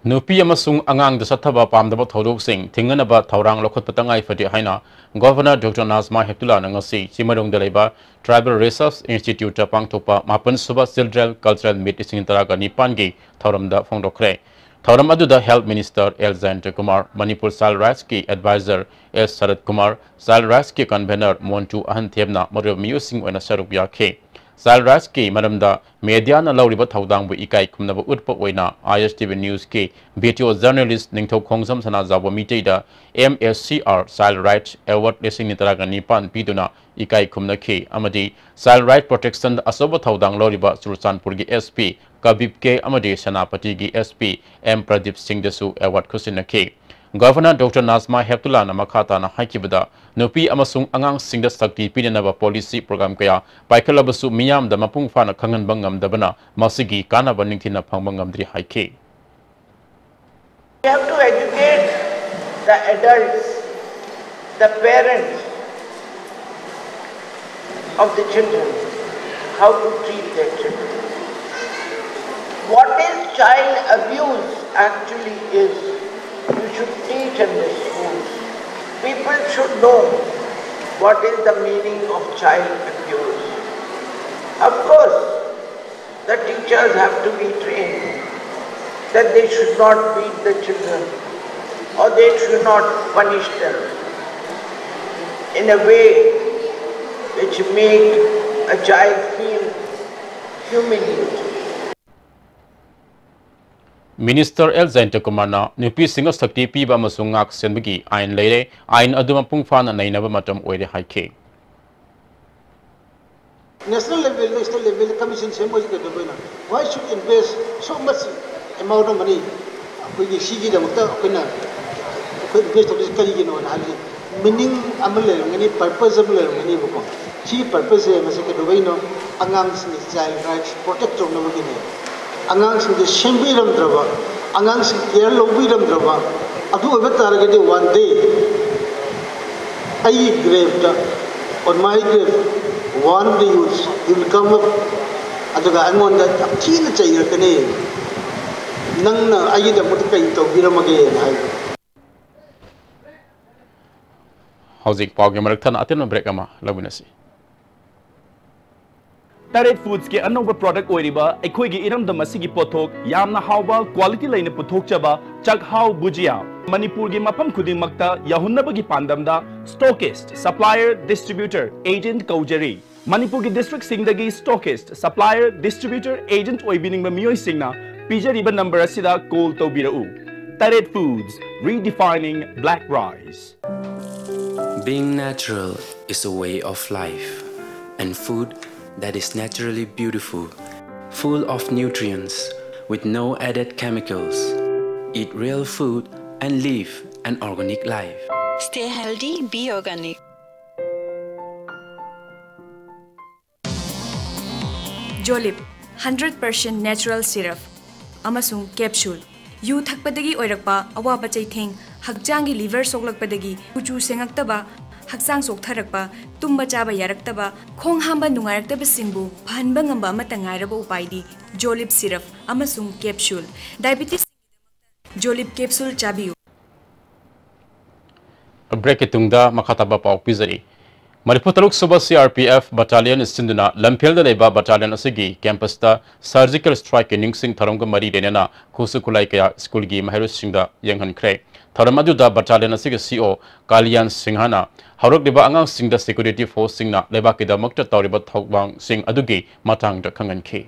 ꯅꯨꯄꯤ ꯑꯃꯁꯨꯡ ꯑꯉꯥꯡꯗ ꯆꯠꯊꯕ ꯄꯥꯝꯗꯕ ꯊꯧꯗꯣꯛꯁꯤꯡ ꯊꯤꯡꯅꯅꯕ ꯊꯧꯔꯥꯡ ꯂꯧꯈꯠꯄ ꯇꯉꯥꯏ ꯐꯗꯦ ꯍꯥꯏꯅ ꯒꯣꯚꯔꯅꯔ ꯗꯣꯛꯇꯔ ꯅꯥꯖꯃꯥ ꯍꯦꯞꯇꯨꯂꯥꯅ ꯉꯁꯤ ꯆꯤꯡꯃꯩꯔꯣꯡꯗ ꯂꯩꯕ ꯇ꯭ꯔꯥꯏꯕꯦꯜ ꯔꯤꯁꯔꯁ ꯏꯟꯁꯇꯤꯇ꯭ꯌꯨꯠꯇ ꯄꯥꯡꯊꯣꯛꯄ ꯃꯥꯄꯟ ꯁꯨꯕ ꯆꯤꯜꯗ꯭ꯔꯦꯟ ꯀꯜꯆꯔꯦꯜ ꯃꯤꯠ ꯂꯤꯁꯤꯡ ꯇꯔꯥꯒ ꯅꯤꯄꯥꯟꯒꯤ ꯊꯧꯔꯝꯗ ꯐꯣꯡꯗꯣꯛꯈ꯭ꯔꯦ꯫ ꯊꯧꯔꯝ ꯑꯗꯨꯗ health minister L Jayanta Kumar, Manipur child ꯔꯥꯏꯠꯁꯀꯤ adviser S Sarat Kumar, child ꯔꯥꯏꯠꯁꯀꯤ ꯀꯟꯚꯦꯅꯔ ꯃꯣꯟꯇꯨ ꯑꯍꯟꯊꯦꯝꯅ ꯃꯔꯨꯑꯣꯏꯕ ꯃꯤꯑꯣꯏꯁꯤꯡ ꯑꯣꯏꯅ ꯁꯔꯨꯛ ꯌꯥꯈꯤ꯫ ꯆꯥꯏꯜꯗ ꯔꯥꯏꯠꯁꯀꯤ ꯃꯔꯝꯗ ꯃꯦꯗꯤꯌꯥꯅ ꯂꯧꯔꯤꯕ ꯊꯧꯗꯥꯡꯕꯨ ꯏꯀꯥꯏ ꯈꯨꯝꯅꯕ ꯎꯠꯄ ꯑꯣꯏꯅ ꯑꯥꯏ ꯑꯦꯁ ꯇꯤ ꯚꯤ ꯅ꯭ꯌꯨꯁꯀꯤ ꯚꯤꯗꯤꯑꯣ ꯖꯔꯅꯦꯂꯤꯁ ꯅꯤꯡꯊꯧ ꯈꯣꯡꯖꯝ ꯁꯅꯥꯖꯥꯎꯕ ꯃꯤꯇꯩꯗ M S C R child rights award ꯂꯤꯁꯤꯡ ꯇꯔꯥꯒ ꯅꯤꯄꯥꯟ ꯄꯤꯗꯨꯅ ꯏꯀꯥꯏ ꯈꯨꯝꯅꯈꯤ ꯑꯃꯗꯤ ꯆꯥꯏꯜꯗ ꯔꯥꯏꯠ ꯄ꯭ꯔꯣꯇꯦꯛꯁꯟꯗ ꯑꯆꯧꯕ ꯊꯧꯗꯥꯡ ꯂꯧꯔꯤꯕ ꯆꯨꯔꯆꯥꯟꯄꯨꯔꯒꯤ ꯑꯦꯁ ꯄꯤ ꯀꯕꯤꯞ ꯀꯦ ꯑꯃꯗꯤ ꯁꯦꯅꯥꯄꯇꯤꯒꯤ ꯑꯦꯁ ꯄꯤ ꯑꯦꯝ ꯄ꯭ꯔꯗꯤꯞ ꯁꯤꯡꯗꯁꯨ ꯑꯦꯋꯥꯔꯗ ꯈꯨꯠꯁꯤꯟꯅꯈꯤ꯫ ꯒꯚꯔꯅꯔ ꯗꯣꯛꯇꯔ ꯅꯥꯖꯃꯥ ꯍꯦꯞꯇꯨꯂꯥꯅ ꯃꯈꯥ ꯇꯥꯅ ꯍꯥꯏꯈꯤꯕꯗ, ꯅꯨꯄꯤ ꯑꯃꯁꯨꯡ ꯑꯉꯥꯡꯁꯤꯡꯗ ꯁꯛꯇꯤ ꯄꯤꯅꯅꯕ ꯄꯣꯂꯤꯁꯤ ꯄ꯭ꯔꯣꯒ꯭ꯔꯥꯝ ꯀꯌꯥ ꯄꯥꯏꯈꯠꯂꯕꯁꯨ ꯃꯤꯌꯥꯝꯗ ꯃꯄꯨꯡ ꯐꯥꯅ ꯈꯪꯍꯟꯕ ꯉꯝꯗꯕꯅ ꯃꯁꯤꯒꯤ ꯀꯥꯟꯅꯕ ꯅꯤꯡꯊꯤꯅ ꯐꯪꯕ ꯉꯝꯗ꯭ꯔꯤ ꯍꯥꯏꯈꯤ꯫ We have to educate the adults, the parents of the children, how to treat their children. What is child abuse actually is, you should teach in the schools. People should know what is the meaning of child abuse. Of course, the teachers have to be trained that they should not beat the children or they should not punish them in a way which make a child feel humiliated. Minister L Jayanta ꯀꯨꯃꯥꯔꯅ ꯅꯨꯄꯤꯁꯤꯡꯗ ꯁꯛꯇꯤ ꯄꯤꯕ ꯑꯃꯁꯨꯡ ꯉꯥꯛ ꯁꯦꯟꯕꯒꯤ ꯑꯥꯏꯟ ꯂꯩꯔꯦ, ꯑꯥꯏꯟ ꯑꯗꯨ ꯃꯄꯨꯡ ꯐꯥꯅ ꯅꯩꯅꯕ ꯃꯇꯝ ꯑꯣꯏꯔꯦ ꯍꯥꯏꯈꯤ꯫ National level, state level commission ꯁꯦꯝꯕꯁꯤ ꯀꯩꯗꯧꯕꯩꯅꯣ? Why should invest so much amount of money? ꯑꯩꯈꯣꯏꯒꯤ ꯁꯤꯒꯤꯗꯃꯛꯇ ꯑꯩꯈꯣꯏꯅ ꯏꯟꯚꯦꯁ ꯇꯧꯗꯣꯏꯁꯦ ꯀꯔꯤꯒꯤꯅꯣꯅ ꯍꯥꯏꯕꯁꯦ ꯃꯤꯅꯤꯡ ꯑꯃ ꯂꯩꯔꯝꯒꯅꯤ, ꯄꯔꯄꯁ ꯑꯃ ꯂꯩꯔꯝꯒꯅꯤꯕꯀꯣ꯫ ꯁꯤꯒꯤ ꯄꯔꯄꯁꯁꯦ ꯃꯁꯤ ꯀꯩꯗꯧꯕꯩꯅꯣ? ꯑꯉꯥꯡꯁꯤꯡꯒꯤ ꯆꯥꯏꯜ ꯔꯥꯏꯠꯁ ꯄ꯭ꯔꯣꯇꯦꯛ ꯇꯧꯅꯕꯒꯤꯅꯦ꯫ ꯑꯉꯥꯡꯁꯤꯡꯁꯦ ꯁꯦꯝꯕꯤꯔꯝꯗ꯭ꯔꯕ, ꯑꯉꯥꯡꯁꯤꯡ ꯀꯦꯌꯔ ꯂꯧꯕꯤꯔꯝꯗ꯭ꯔꯕ, ꯑꯗꯨ ꯑꯣꯏꯕ ꯇꯥꯔꯒꯗꯤ ꯋꯥꯟ ꯗꯦ ꯑꯩꯒꯤ ꯒ꯭ꯔꯦꯞꯇ, on my grave, one of the youths will come up, ꯑꯗꯨꯒ ꯑꯩꯉꯣꯟꯗ ꯌꯥꯝ ꯊꯤꯅ ꯆꯩꯔꯛꯀꯅꯤ, "ꯅꯪꯅ ꯑꯩꯒꯤꯗꯃꯛꯇ ꯀꯔꯤ ꯇꯧꯕꯤꯔꯝꯃꯒꯦꯅ?" ꯍꯥꯏꯕ꯫ ꯍꯧꯖꯤꯛ ꯄꯥꯎꯒꯤ ꯃꯔꯛ ꯊꯠꯅ ꯑꯇꯦꯟꯕ ꯕ꯭ꯔꯦꯛ ꯑꯃ ꯂꯧꯃꯤꯟꯅꯁꯤ꯫ ꯇꯔꯦꯠ ꯐꯨꯗꯁꯀꯤ ꯑꯅꯧꯕ ꯄ꯭ꯔꯣꯗꯛ ꯑꯣꯏꯔꯤꯕ ꯑꯩꯈꯣꯏꯒꯤ ꯏꯔꯝꯗꯝ ꯑꯁꯤꯒꯤ ꯄꯣꯠꯊꯣꯛ ꯌꯥꯝꯅ ꯍꯥꯎꯕ, ꯀ꯭ꯋꯥꯂꯤꯇꯤ ꯂꯩꯅ ꯄꯨꯊꯣꯛꯆꯕ ꯆꯥꯛꯍꯥꯎ ꯕꯨꯖꯤꯌꯥ ꯃꯅꯤꯄꯨꯔꯒꯤ ꯃꯐꯝ ꯈꯨꯗꯤꯡꯃꯛꯇ ꯌꯧꯍꯟꯅꯕꯒꯤ ꯄꯥꯟꯗꯝꯗ ꯁ꯭ꯇꯣꯀꯤꯁ꯭ꯠ, ꯁꯄ꯭ꯂꯥꯏꯌꯔ, ꯗꯤꯁꯇ꯭ꯔꯤꯕ꯭ꯌꯨꯇꯔ, ꯑꯦꯖꯦꯟꯠ ꯀꯧꯖꯔꯤ꯫ ꯃꯅꯤꯄꯨꯔꯒꯤ ꯗꯤꯁꯇ꯭ꯔꯤꯛꯁꯤꯡꯗꯒꯤ ꯁ꯭ꯇꯣꯀꯤꯁ꯭ꯠ, ꯁꯄ꯭ꯂꯥꯏꯌꯔ, ꯗꯤꯁꯇ꯭ꯔꯤꯕ꯭ꯌꯨꯇꯔ, ꯑꯦꯖꯦꯟꯠ ꯑꯣꯏꯕꯤꯅꯤꯡꯕ ꯃꯤꯑꯣꯏꯁꯤꯡꯅ ꯄꯤꯖꯔꯤꯕ ꯅꯝꯕꯔ ꯑꯁꯤꯗ ꯀꯣꯜ ꯇꯧꯕꯤꯔꯛꯎ꯫ ꯇꯔꯦꯠ foods, redefining black rice. Being natural is a way of life, and food that is naturally beautiful, full of nutrients, with no added chemicals. Eat real food and live an organic life. Stay healthy, be organic. Jolip, hundred percent natural syrup ꯑꯃꯁꯨꯡ ꯀꯦꯞꯁꯨꯜ꯫ ꯌꯨ ꯊꯛꯄꯗꯒꯤ ꯑꯣꯏꯔꯛꯄ ꯑꯋꯥꯕ ꯆꯩꯊꯦꯡ, ꯍꯛꯆꯥꯡꯒꯤ ꯂꯤꯚꯔ ꯁꯣꯛꯂꯛꯄꯗꯒꯤ ꯀꯨꯆꯨ ꯁꯦꯡꯉꯛꯇꯕ, ꯍꯛꯆꯥꯡ ꯆꯣꯛꯊꯔꯛꯄ, ꯇꯨꯝꯕ ꯆꯥꯕ ꯌꯥꯔꯛꯇꯕ, ꯈꯣꯡ ꯍꯥꯝꯕ ꯅꯨꯡꯉꯥꯏꯔꯛꯇꯕꯁꯤꯡꯕꯨ ꯐꯍꯟꯕ ꯉꯝꯕ ꯑꯃꯠꯇ ꯉꯥꯏꯔꯕ ꯎꯄꯥꯏꯗꯤ ꯖꯣꯂꯤꯞ ꯁꯤꯔꯞ ꯑꯃꯁꯨꯡ ꯀꯦꯞꯁꯨꯜ꯫ ꯗꯥꯏꯕꯤꯇꯤꯁ ꯖꯣꯂꯤꯞ ꯀꯦꯞꯁꯨꯜ ꯆꯥꯕꯤꯌꯨ꯫ ꯕ꯭ꯔꯦꯛꯀꯤ ꯇꯨꯡꯗ ꯃꯈꯥ ꯇꯥꯕ ꯄꯥꯎ ꯄꯤꯖꯔꯤ꯫ ꯃꯔꯤꯐꯨ ꯇꯔꯨꯛ ꯁꯨꯕ C R P F battalion ꯁꯤꯟꯗꯨꯅ ꯂꯝꯐꯦꯜꯗ ꯂꯩꯕ ꯕꯠꯇꯥꯂꯤꯌꯟ ꯑꯁꯤꯒꯤ ꯀꯦꯝꯄꯁꯇ ꯁꯔꯖꯤꯀꯦꯜ ꯁ꯭ꯇ꯭ꯔꯥꯏꯛꯀꯤ ꯅꯤꯡꯁꯤꯡ ꯊꯧꯔꯝꯒ ꯃꯔꯤ ꯂꯩꯅꯅ ꯈꯨꯠꯁꯨ ꯈꯨꯠꯂꯥꯏ ꯀꯌꯥ ꯁ꯭ꯀꯨꯜꯒꯤ ꯃꯍꯩꯔꯣꯏꯁꯤꯡꯗ ꯌꯦꯡꯍꯟꯈ꯭ꯔꯦ꯫ ꯊꯧꯔꯝ ꯑꯗꯨꯗ ꯕꯠꯇꯥꯂꯤꯌꯟ ꯑꯁꯤꯒꯤ ꯁꯤ ꯏ ꯑꯣ ꯀꯥꯂꯤꯌꯥꯟ ꯁꯤꯡꯍꯅ ꯍꯧꯔꯛꯂꯤꯕ ꯑꯉꯥꯡꯁꯤꯡꯗ ꯁꯦꯀ꯭ꯌꯨꯔꯤꯇꯤ ꯐꯣꯔꯁꯁꯤꯡꯅ ꯂꯩꯕꯥꯛꯀꯤꯗꯃꯛꯇ ꯇꯧꯔꯤꯕ ꯊꯧꯗꯥꯡꯁꯤꯡ ꯑꯗꯨꯒꯤ ꯃꯇꯥꯡꯗ ꯈꯪꯍꯟꯈꯤ꯫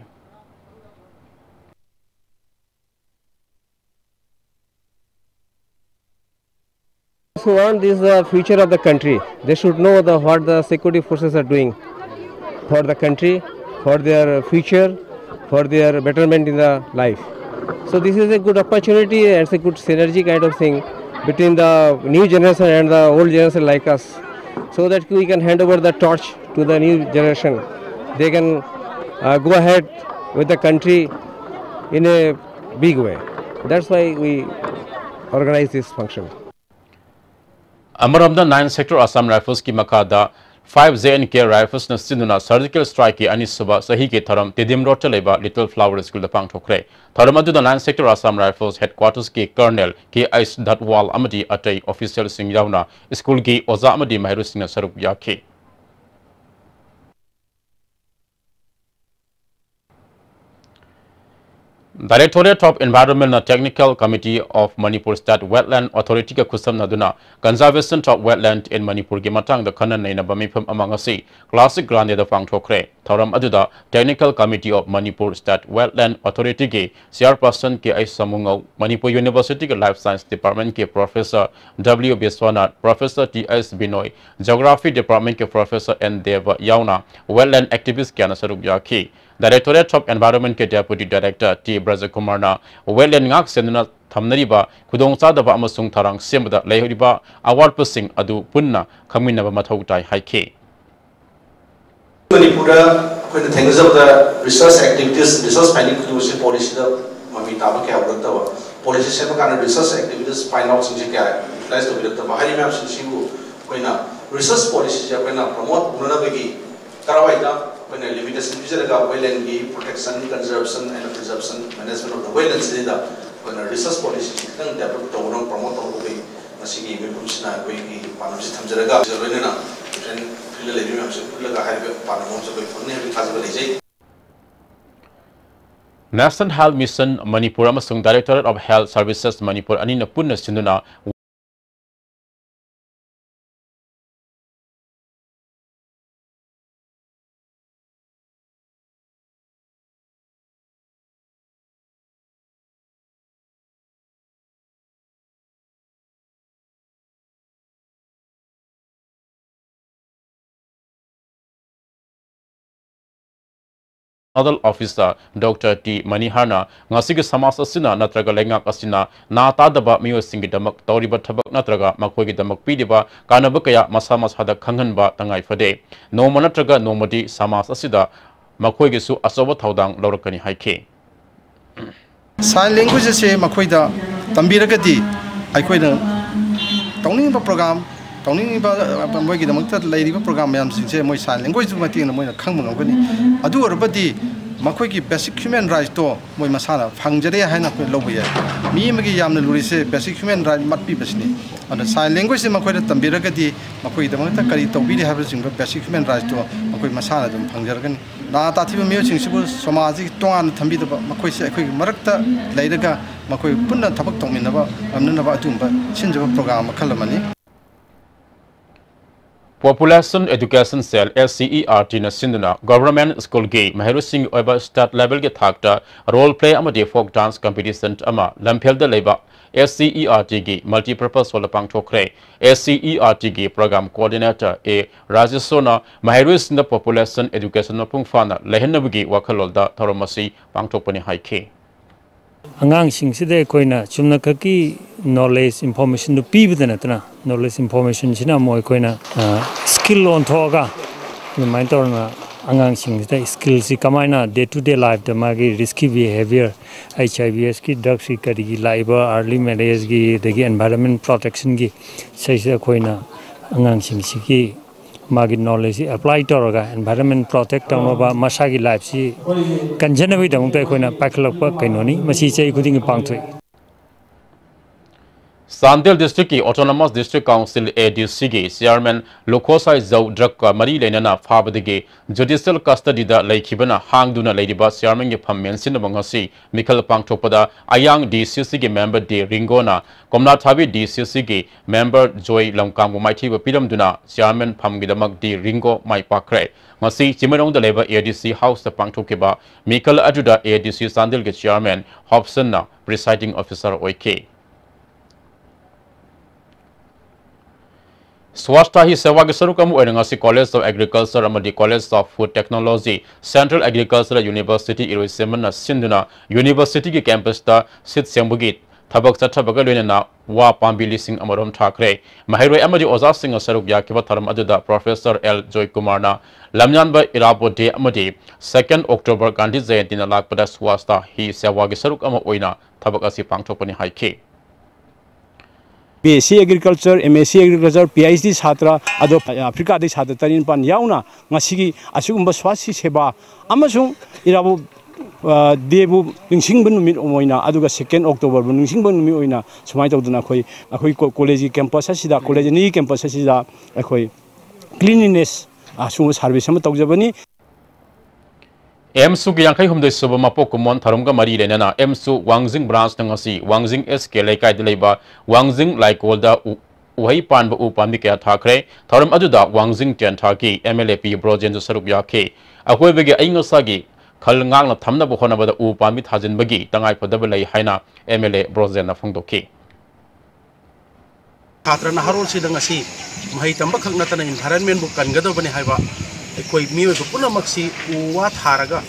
So, and this is the future of the country. They should know the, what the security forces are doing for the country, for their future, for their betterment in the life. So this is a good opportunity and it's a good synergy kind of thing. between the new generation and the old generation like us, so that we can hand over the torch to the new generation. They can uh, go ahead with the country in a big way. That's why we organize this function. ꯑꯃꯔꯣꯝꯗ, Nine Sector Assam Riflesꯀꯤ ꯃꯈꯥꯗ five J and K Riflesꯅ ꯁꯤꯟꯗꯨꯅ surgical strikeꯀꯤ ꯑꯅꯤꯁꯨꯕ ꯆꯍꯤꯒꯤ ꯊꯧꯔꯝ Tedim Roadꯇ ꯂꯩꯕ Little Flower Schoolꯗ ꯄꯥꯡꯊꯣꯛꯈ꯭ꯔꯦ꯫ ꯊꯧꯔꯝ ꯑꯗꯨꯗ Nine Sector Assam Rifles headquartersꯀꯤ colonel K H Dhadwal ꯑꯃꯗꯤ ꯑꯇꯩ officialꯁꯤꯡ ꯌꯥꯎꯅ schoolꯒꯤ ꯑꯣꯖꯥ ꯑꯃꯗꯤ ꯃꯍꯩꯔꯣꯏꯁꯤꯡꯅ ꯁꯔꯨꯛ ꯌꯥꯈꯤ꯫ Directorate of Environmentꯅ Technical Committee of Manipur State Wetland Authorityꯒ ꯈꯨꯠꯁꯝꯅꯗꯨꯅ Conservation of Wetland in Manipurꯒꯤ ꯃꯇꯥꯡꯗ ꯈꯟꯅ ꯅꯩꯅꯕ ꯃꯤꯐꯝ ꯑꯃ ꯉꯁꯤ Classic Grandeꯗ ꯄꯥꯡꯊꯣꯛꯈ꯭ꯔꯦ꯫ ꯊꯧꯔꯝ ꯑꯗꯨꯗ Technical Committee of Manipur State Wetland Authorityꯒꯤ Chairperson K I ꯁꯃꯨꯉꯧ, Manipur Universityꯒꯤ Life Science Departmentꯀꯤ Professor W Biswanath, Professor T S Binoy, Geography Departmentꯀꯤ Professor N Deva ꯌꯥꯎꯅ wetland activist ꯀꯌꯥꯅ ꯁꯔꯨꯛ ꯌꯥꯈꯤ꯫ Directorate of Environmentꯀꯤ Deputy Director T Brajakumarꯅ wetland ꯉꯥꯛ ꯁꯦꯟꯗꯨꯅ ꯊꯝꯅꯔꯤꯕ ꯈꯨꯗꯣꯡꯆꯥꯗꯕ ꯑꯃꯁꯨꯡ ꯊꯧꯔꯥꯡ ꯁꯦꯝꯕꯗ ꯂꯩꯍꯧꯔꯤꯕ ꯑꯋꯥꯠꯄꯁꯤꯡ ꯑꯗꯨ ꯄꯨꯟꯅ ꯈꯪꯃꯤꯟꯅꯕ ꯃꯊꯧ ꯇꯥꯏ ꯍꯥꯏꯈꯤ꯫ ꯃꯅꯤꯄꯨꯔꯗ ꯑꯩꯈꯣꯏꯅ ꯊꯦꯡꯅꯖꯕꯗ research activities, research finding ꯈꯨꯗꯤꯡꯃꯛꯁꯦ policyꯗ ꯃꯃꯤ ꯇꯥꯕ ꯀꯌꯥ ꯎꯔꯛꯇꯕ, policy ꯁꯦꯝꯕ ꯀꯥꯟꯗ research activities find outꯁꯤꯡꯁꯦ ꯀꯌꯥ utilize ꯇꯧꯕꯤꯔꯛꯇꯕ, ꯍꯥꯏꯔꯤꯕ ꯃꯌꯥꯝꯁꯤꯡꯁꯤꯕꯨ ꯑꯩꯈꯣꯏꯅ research policyꯁꯦ ꯑꯩꯈꯣꯏꯅ promote ꯇꯧꯅꯅꯕꯒꯤ ꯀꯔꯥꯏꯋꯥꯏꯗ ꯑꯩꯈꯣꯏꯅ limitation ꯄꯤꯖꯔꯒ wetlandꯒꯤ protection, conservation and preservation, management of the wetlandsꯁꯤꯗ ꯑꯩꯈꯣꯏꯅ research policyꯁꯤ ꯈꯤꯇꯪ develop ꯇꯧꯅꯕ, promote ꯇꯧꯅꯕꯒꯤ ꯉꯁꯤꯒꯤ ꯃꯤꯐꯝꯁꯤꯅ ꯑꯩꯈꯣꯏꯒꯤ ꯄꯥꯟꯗꯝꯁꯤ ꯊꯝꯖꯔꯒ, ꯁꯤꯗ ꯂꯣꯏꯅꯅ different fieldꯗ ꯂꯩꯕ ꯃꯌꯥꯝꯁꯤ ꯄꯨꯜꯂꯒ ꯍꯥꯏꯔꯤꯕ ꯄꯥꯟꯗꯝ ꯑꯃꯁꯨ ꯑꯩꯈꯣꯏ ꯐꯪꯅꯤ ꯍꯥꯏꯕꯒꯤ ꯊꯥꯖꯕ ꯂꯩꯖꯩ꯫ National Health Mission ꯃꯅꯤꯄꯨꯔ ꯑꯃꯁꯨꯡ Directorate of Health Services Manipur ꯑꯅꯤꯅ ꯄꯨꯟꯅ ꯁꯤꯟꯗꯨꯅ Nodal Officer Doctor T Maniharna ꯉꯁꯤꯒꯤ ꯁꯃꯥꯖ ꯑꯁꯤꯅ ꯅꯠꯇ꯭ꯔꯒ ꯂꯩꯉꯥꯛ ꯑꯁꯤꯅ ꯅꯥ ꯇꯥꯗꯕ ꯃꯤꯑꯣꯏꯁꯤꯡꯒꯤꯗꯃꯛ ꯇꯧꯔꯤꯕ ꯊꯕꯛ ꯅꯠꯇ꯭ꯔꯒ ꯃꯈꯣꯏꯒꯤꯗꯃꯛ ꯄꯤꯔꯤꯕ ꯀꯥꯟꯅꯕ ꯀꯌꯥ ꯃꯁꯥ ꯃꯁꯥꯗ ꯈꯪꯍꯟꯕ ꯇꯉꯥꯏ ꯐꯗꯦ꯫ ꯅꯣꯡꯃ ꯅꯠꯇ꯭ꯔꯒ ꯅꯣꯡꯃꯗꯤ ꯁꯃꯥꯖ ꯑꯁꯤꯗ ꯃꯈꯣꯏꯒꯤꯁꯨ ꯑꯆꯧꯕ ꯊꯧꯗꯥꯡ ꯂꯧꯔꯛꯀꯅꯤ ꯍꯥꯏꯈꯤ꯫ Sign language ꯑꯁꯦ ꯃꯈꯣꯏꯗ ꯇꯝꯕꯤꯔꯒꯗꯤ ꯑꯩꯈꯣꯏꯅ ꯇꯧꯅꯤꯡꯕ program, ꯇꯧꯅꯤꯡꯉꯤꯕ, ꯃꯣꯏꯒꯤꯗꯃꯛꯇ ꯂꯩꯔꯤꯕ program ꯃꯌꯥꯝꯁꯤꯡꯁꯦ ꯃꯣꯏ sign language ꯇꯨꯒꯤ ꯃꯇꯦꯡꯅ ꯃꯣꯏꯅ ꯈꯪꯕ ꯉꯝꯒꯅꯤ꯫ ꯑꯗꯨ ꯑꯣꯏꯔꯕꯗꯤ ꯃꯈꯣꯏꯒꯤ basic human right ꯇꯣ ꯃꯣꯏ ꯃꯁꯥꯅ ꯐꯪꯖꯔꯦ ꯍꯥꯏꯅ ꯑꯩꯈꯣꯏ ꯂꯧꯕ ꯌꯥꯏ꯫ ꯃꯤ ꯑꯃꯒꯤ ꯌꯥꯝꯅ ꯂꯨꯔꯤꯁꯦ basic human right ꯃꯠꯄꯤꯕꯁꯤꯅꯤ꯫ ꯑꯗꯨꯅ sign language ꯁꯦ ꯃꯈꯣꯏꯗ ꯇꯝꯕꯤꯔꯒꯗꯤ ꯃꯈꯣꯏꯒꯤꯗꯃꯛꯇ ꯀꯔꯤ ꯇꯧꯕꯤꯔꯤ ꯍꯥꯏꯕꯅꯆꯤꯡꯕ basic human right ꯇꯣ ꯃꯈꯣꯏ ꯃꯁꯥꯅ ꯑꯗꯨꯝ ꯐꯪꯖꯔꯒꯅꯤ꯫ ꯅꯥ ꯇꯥꯊꯤꯕ ꯃꯤꯑꯣꯏꯁꯤꯡꯁꯤꯕꯨ ꯁꯃꯥꯖꯁꯤꯒꯤ ꯇꯣꯉꯥꯟꯅ ꯊꯝꯕꯤꯗꯕ, ꯃꯈꯣꯏꯁꯦ ꯑꯩꯈꯣꯏꯒꯤ ꯃꯔꯛꯇ ꯂꯩꯔꯒ ꯃꯈꯣꯏ ꯄꯨꯟꯅ ꯊꯕꯛ ꯇꯧꯃꯤꯟꯅꯕ ꯉꯝꯅꯅꯕ ꯑꯗꯨꯒꯨꯝꯕ ꯁꯤꯟꯖꯕ program ꯃꯈꯜ ꯑꯃꯅꯤ꯫ Population Education Cell, S C E R T ꯅ ꯁꯤꯟꯗꯨꯅ Government School ꯒꯤ ꯃꯍꯩꯔꯣꯏꯁꯤꯡꯒꯤ ꯑꯣꯏꯕ state level ꯒꯤ ꯊꯥꯛꯇ role play ꯑꯃꯗꯤ folk dance competition ꯑꯃ ꯂꯝꯐꯦꯜꯗ ꯂꯩꯕ S C E R T ꯒꯤ multipurpose hall ꯗ ꯄꯥꯡꯊꯣꯛꯈ꯭ꯔꯦ꯫ S C E R T ꯒꯤ program coordinator A ꯔꯥꯖꯦꯁꯣꯔꯅ ꯃꯍꯩꯔꯣꯏꯁꯤꯡꯗ population education ꯃꯄꯨꯡ ꯐꯥꯅ ꯂꯩꯍꯟꯅꯕꯒꯤ ꯋꯥꯈꯜꯂꯣꯟꯗ ꯊꯧꯔꯝ ꯑꯁꯤ ꯄꯥꯡꯊꯣꯛꯄꯅꯤ ꯍꯥꯏꯈꯤ꯫ ꯑꯉꯥꯡꯁꯤꯡꯁꯤꯗ ꯑꯩꯈꯣꯏꯅ ꯆꯨꯝꯅꯈꯛꯀꯤ knowledge information ꯗꯨ ꯄꯤꯕꯗ ꯅꯠꯇꯅ, knowledge information ꯁꯤꯅ ꯑꯃꯨꯛ ꯑꯩꯈꯣꯏꯅ skill ꯑꯣꯟꯊꯣꯛꯑꯒ ꯑꯗꯨꯃꯥꯏꯅ ꯇꯧꯔꯒ ꯑꯉꯥꯡꯁꯤꯡꯁꯤꯗ skill ꯁꯤ ꯀꯃꯥꯏꯅ day to day life ꯇ ꯃꯥꯒꯤ risky behaviour, H I V S ꯀꯤ, drugs ꯀꯤ, ꯀꯔꯤꯒꯤ ꯂꯥꯛꯏꯕ early marriage ꯀꯤ, ꯑꯗꯒꯤ environment protection ꯒꯤ ꯁꯤꯁꯦ ꯑꯩꯈꯣꯏꯅ ꯑꯉꯥꯡꯁꯤꯡꯁꯤꯒꯤ ꯃꯥꯒꯤ knowledge ꯁꯤ apply ꯇꯧꯔꯒ environment protect ꯇꯧꯅꯕ, ꯃꯁꯥꯒꯤ life ꯁꯤ ꯀꯟꯖꯅꯕꯒꯤꯗꯃꯛꯇ ꯑꯩꯈꯣꯏꯅ ꯄꯥꯏꯈꯠꯂꯛꯄ ꯀꯩꯅꯣꯅꯤ꯫ ꯃꯁꯤ ꯆꯍꯤ ꯈꯨꯗꯤꯡꯒꯤ ꯄꯥꯡꯊꯣꯛꯏ꯫ ꯆꯥꯟꯗꯦꯜ district ꯀꯤ Autonomous District Council, A D C ꯒꯤ chairman ꯂꯨꯈꯣꯁꯥꯏ ꯖꯧ drug ꯀ ꯃꯔꯤ ꯂꯩꯅꯅ ꯐꯥꯕꯗꯒꯤ judicial custody ꯗ ꯂꯩꯈꯤꯕꯅ ꯍꯥꯡꯗꯨꯅ ꯂꯩꯔꯤꯕ chairman ꯒꯤ ꯐꯝ ꯃꯦꯟꯁꯤꯟꯅꯕ ꯉꯁꯤ ꯃꯤꯈꯜ ꯄꯥꯡꯊꯣꯛꯄꯗ ꯑꯌꯥꯡ D C C ꯒꯤ member ꯗꯤ ꯔꯤꯡꯒꯣꯅ ꯀꯣꯝꯂꯥꯊꯥꯕꯤ D C C ꯒꯤ member ꯖꯣꯏ ꯂꯝꯀꯥꯡꯕꯨ ꯃꯥꯏꯊꯤꯕ ꯄꯤꯔꯝꯗꯨꯅ chairman ꯐꯝꯒꯤꯗꯃꯛ ꯗꯤ ꯔꯤꯡꯒꯣ ꯃꯥꯏ ꯄꯥꯛꯈ꯭ꯔꯦ꯫ ꯉꯁꯤ ꯆꯤꯡꯃꯩꯔꯣꯡꯗ ꯂꯩꯕ A D C house ꯇ ꯄꯥꯡꯊꯣꯛꯈꯤꯕ ꯃꯤꯈꯜ ꯑꯗꯨꯗ A D C ꯆꯥꯟꯗꯦꯜꯒꯤ chairman ꯍꯣꯞꯁꯟꯅ presiding officer ꯑꯣꯏꯈꯤ꯫ Swachhata Hi Sevagi ꯁꯔꯨꯛ ꯑꯃ ꯑꯣꯏꯅ ꯉꯁꯤ College of Agriculture ꯑꯃꯗꯤ College of Food Technology, Central Agricultural University ꯏꯔꯣꯏꯁꯦꯝꯕꯅ ꯁꯤꯟꯗꯨꯅ universityꯒꯤ campusꯇ ꯁꯤꯠ ꯁꯦꯡꯕꯒꯤ ꯊꯕꯛ ꯆꯠꯊꯕꯒ ꯂꯣꯏꯅꯅ ꯋꯥ ꯄꯥꯝꯕꯤ ꯂꯤꯁꯤꯡ ꯑꯃꯔꯣꯝ ꯊꯥꯈ꯭ꯔꯦ꯫ ꯃꯍꯩꯔꯣꯏ ꯑꯃꯗꯤ ꯑꯣꯖꯥꯁꯤꯡꯅ ꯁꯔꯨꯛ ꯌꯥꯈꯤꯕ ꯊꯧꯔꯝ ꯑꯗꯨꯗ Professor ꯑꯦꯜ ꯖꯣꯏꯀꯨꯃꯥꯔꯅ ꯂꯝꯌꯥꯟꯕ ꯏꯔꯥꯕꯣꯠ ꯗꯦ ꯑꯃꯗꯤ second October ꯒꯥꯟꯙꯤ ꯖꯌꯟꯇꯤꯅ ꯂꯥꯛꯄꯗ Swachhata Hi Sevagi ꯁꯔꯨꯛ ꯑꯃ ꯑꯣꯏꯅ ꯊꯕꯛ ꯑꯁꯤ ꯄꯥꯡꯊꯣꯛꯄꯅꯤ ꯍꯥꯏꯈꯤ꯫ B S C Agriculture, M S C Agriculture, P H D ꯁꯥꯇ꯭ꯔ ꯑꯗꯣ ꯑꯐ꯭ꯔꯤꯀꯥꯗꯒꯤ ꯁꯥꯇ꯭ꯔ ꯇꯔꯦꯠ ꯅꯤꯄꯥꯜ ꯌꯥꯎꯅ ꯉꯁꯤꯒꯤ ꯑꯁꯤꯒꯨꯝꯕ ꯁ꯭ꯋꯥꯁꯤ ꯁꯦꯕꯥ ꯑꯃꯁꯨꯡ ꯏꯔꯥꯕꯣꯠ ꯗꯦꯕꯨ ꯅꯤꯡꯁꯤꯡꯕ ꯅꯨꯃꯤꯠ ꯑꯣꯏꯅ ꯑꯗꯨꯒ second Octoberꯕꯨ ꯅꯤꯡꯁꯤꯡꯕ ꯅꯨꯃꯤꯠ ꯑꯣꯏꯅ ꯁꯨꯃꯥꯏꯅ ꯇꯧꯗꯅ ꯑꯩꯈꯣꯏ ꯑꯩꯈꯣꯏ ꯀꯣꯂꯦꯖꯀꯤ campus ꯑꯁꯤꯗ, ꯀꯣꯂꯦꯖ ꯑꯅꯤꯒꯤ campus ꯑꯁꯤꯗ ꯑꯩꯈꯣꯏ cleanliness ꯑꯁꯤꯒꯨꯝꯕ service ꯑꯃ ꯇꯧꯖꯕꯅꯤ꯫ ꯑꯦꯝꯁꯨꯒꯤ ꯌꯥꯡꯈꯩ ꯍꯨꯝꯗꯣꯏ ꯁꯨꯕ ꯃꯄꯣꯛ ꯀꯨꯝꯑꯣꯟ ꯊꯧꯔꯝꯒ ꯃꯔꯤ ꯂꯩꯅꯅ ꯑꯦꯝꯁꯨ ꯋꯥꯡꯖꯤꯡ branchꯅ ꯉꯁꯤ ꯋꯥꯡꯖꯤꯡ S K ꯂꯩꯀꯥꯏꯗ ꯂꯩꯕ ꯋꯥꯡꯖꯤꯡ ꯂꯥꯏꯀꯣꯜꯗ ꯎ-, ꯎꯍꯩ ꯄꯥꯟꯕ ꯎ ꯄꯥꯝꯕꯤ ꯀꯌꯥ ꯊꯥꯈ꯭ꯔꯦ꯫ ꯊꯧꯔꯝ ꯑꯗꯨꯗ ꯋꯥꯡꯖꯤꯡ ꯇꯦꯟꯊꯥꯒꯤ M L A ꯄꯤ ꯕ꯭ꯔꯣꯖꯦꯟꯁꯨ ꯁꯔꯨꯛ ꯌꯥꯈꯤ꯫ ꯑꯀꯣꯏꯕꯒꯤ ꯑꯏꯪ ꯑꯁꯥꯒꯤ ꯈꯜ ꯉꯥꯛꯅ ꯊꯝꯅꯕ ꯍꯣꯠꯅꯕꯗ ꯎ ꯄꯥꯝꯕꯤ ꯊꯥꯖꯤꯟꯕꯒꯤ ꯇꯉꯥꯏꯐꯗꯕ ꯂꯩ ꯍꯥꯏꯅ M L A ꯕ꯭ꯔꯣꯖꯦꯟꯅ ꯐꯣꯡꯗꯣꯛꯈꯤ꯫ ꯁꯥꯇ꯭ꯔ ꯅꯍꯥꯔꯣꯜꯁꯤꯗ ꯉꯁꯤ ꯃꯍꯩ ꯇꯝꯕ ꯈꯛ ꯅꯠꯇꯅ environmentꯕꯨ ꯀꯟꯒꯗꯕꯅꯤ ꯍꯥꯏꯕ ꯑꯩꯈꯣꯏ ꯃꯤꯑꯣꯏꯕ ꯄꯨꯝꯅꯃꯛꯁꯤ ꯎ ꯋꯥ ꯊꯥꯔꯒ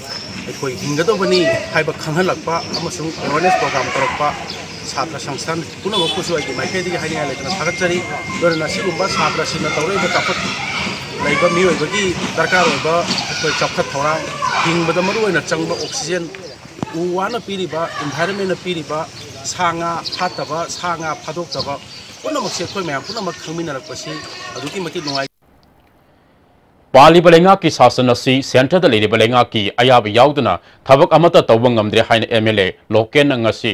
ꯑꯩꯈꯣꯏ ꯍꯤꯡꯒꯗꯕꯅꯤ ꯍꯥꯏꯕ ꯈꯪꯍꯜꯂꯛꯄ ꯑꯃꯁꯨꯡ awareness program ꯇꯧꯔꯛꯄ ꯁꯥꯇ꯭ꯔ ꯁꯪꯁꯊꯥꯟ ꯄꯨꯝꯅꯃꯛꯄꯨꯁꯨ ꯑꯩꯒꯤ ꯃꯥꯏꯀꯩꯗꯒꯤ ꯍꯥꯏꯅꯤꯡꯉꯥꯏ ꯂꯩꯇꯅ ꯊꯥꯒꯠꯆꯔꯤ꯫ ꯑꯗꯨꯅ ꯁꯤꯒꯨꯝꯕ ꯁꯥꯇ꯭ꯔꯁꯤꯡꯅ ꯇꯧꯔꯛꯏꯕ ꯆꯥꯎꯈꯠ ꯂꯩꯕ ꯃꯤꯑꯣꯏꯕꯒꯤ ꯗꯔꯀꯥꯔ ꯑꯣꯏꯕ ꯑꯩꯈꯣꯏ ꯆꯥꯎꯈꯠ ꯊꯧꯔꯥꯡ, ꯍꯤꯡꯕꯗ ꯃꯔꯨꯑꯣꯏꯅ ꯆꯪꯕ oxygen, ꯎ ꯋꯥꯅ ꯄꯤꯔꯤꯕ, environmentꯅ ꯄꯤꯔꯤꯕ ꯁꯥ ꯉꯥ ꯍꯥꯠꯇꯕ, ꯁꯥ ꯉꯥ ꯐꯥꯗꯣꯛꯇꯕ ꯄꯨꯝꯅꯃꯛꯁꯦ ꯑꯩꯈꯣꯏ ꯃꯌꯥꯝ ꯄꯨꯝꯅꯃꯛ ꯈꯪꯃꯤꯟꯅꯔꯛꯄꯁꯤ ꯑꯗꯨꯛꯀꯤ ꯃꯇꯤꯛ ꯅꯨꯡꯉꯥꯏ꯫ ꯄꯥꯜꯂꯤꯕ ꯂꯩꯉꯥꯛꯀꯤ ꯁꯥꯁꯟ ꯑꯁꯤ centreꯗ ꯂꯩꯔꯤꯕ ꯂꯩꯉꯥꯛꯀꯤ ꯑꯌꯥꯕ ꯌꯥꯎꯗꯅ ꯊꯕꯛ ꯑꯃꯠꯇ ꯇꯧꯕ ꯉꯝꯗ꯭ꯔꯦ ꯍꯥꯏꯅ M L A ꯂꯣꯀꯦꯟꯅ ꯉꯁꯤ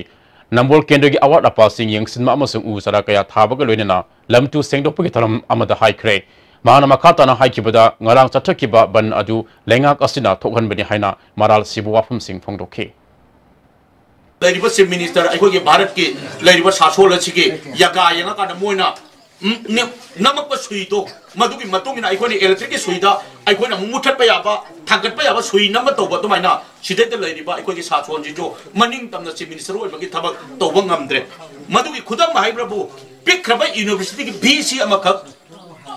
ꯅꯝꯕꯣꯜ ꯀꯦꯟꯗ꯭ꯔꯒꯤ ꯑꯋꯥꯠ ꯑꯄꯥꯁꯤꯡ ꯌꯦꯡꯁꯤꯟꯕ ꯑꯃꯁꯨꯡ ꯎ ꯆꯥꯔꯥ ꯀꯌꯥ ꯊꯥꯕꯒ ꯂꯣꯏꯅꯅ ꯂꯝ ꯇꯨ ꯁꯦꯡꯗꯣꯛꯄꯒꯤ ꯊꯧꯔꯝ ꯑꯃꯗ ꯍꯥꯏꯈ꯭ꯔꯦ꯫ ꯃꯍꯥꯛꯅ ꯃꯈꯥ ꯇꯥꯅ ꯍꯥꯏꯈꯤꯕꯗ, ꯉꯔꯥꯡ ꯆꯠꯊꯈꯤꯕ ꯕꯟ ꯑꯗꯨ ꯂꯩꯉꯥꯛ ꯑꯁꯤꯅ ꯊꯣꯛꯍꯟꯕꯅꯤ ꯍꯥꯏꯅ ꯃꯔꯥꯜ ꯁꯤꯕ ꯋꯥꯐꯝꯁꯤꯡ ꯐꯣꯡꯗꯣꯛꯈꯤ꯫ ꯂꯩꯔꯤꯕ Chief Minister, ꯑꯩꯈꯣꯏꯒꯤ ꯚꯥꯔꯠꯀꯤ ꯂꯩꯔꯤꯕ ꯁꯥꯁꯣꯜ ꯑꯁꯤꯒꯤ ꯌꯥꯒꯥ ꯌꯦꯡꯉꯀꯥꯟꯗ ꯃꯣꯏꯅ, ꯎꯝ, ꯅꯦ-, ꯅꯝꯃꯛꯄ ꯁꯨꯏꯗꯣ, ꯃꯗꯨꯒꯤ ꯃꯇꯨꯡ ꯏꯟꯅ ꯑꯩꯈꯣꯏꯅ electricꯀꯤ ꯁꯨꯏꯗ ꯑꯩꯈꯣꯏꯅ ꯑꯃꯨꯛ ꯃꯨꯊꯠꯄ ꯌꯥꯕ, ꯊꯥꯡꯒꯠꯄ ꯌꯥꯕ ꯁꯨꯏ ꯅꯝꯕ ꯇꯧꯕ ꯑꯗꯨꯃꯥꯏꯅ ꯁꯤꯗꯩꯗ ꯂꯩꯔꯤꯕ ꯑꯩꯈꯣꯏꯒꯤ ꯁꯥꯁꯣꯜꯁꯤꯁꯨ ꯃꯅꯤꯡ ꯇꯝꯅ Chief Minister ꯑꯣꯏꯕꯒꯤ ꯊꯕꯛ ꯇꯧꯕ ꯉꯝꯗ꯭ꯔꯦ꯫ ꯃꯗꯨꯒꯤ ꯈꯨꯗꯝ ꯍꯥꯏꯕꯕꯨ ꯄꯤꯛꯈ꯭ꯔꯕ universityꯒꯤ VC ꯑꯃꯈꯛ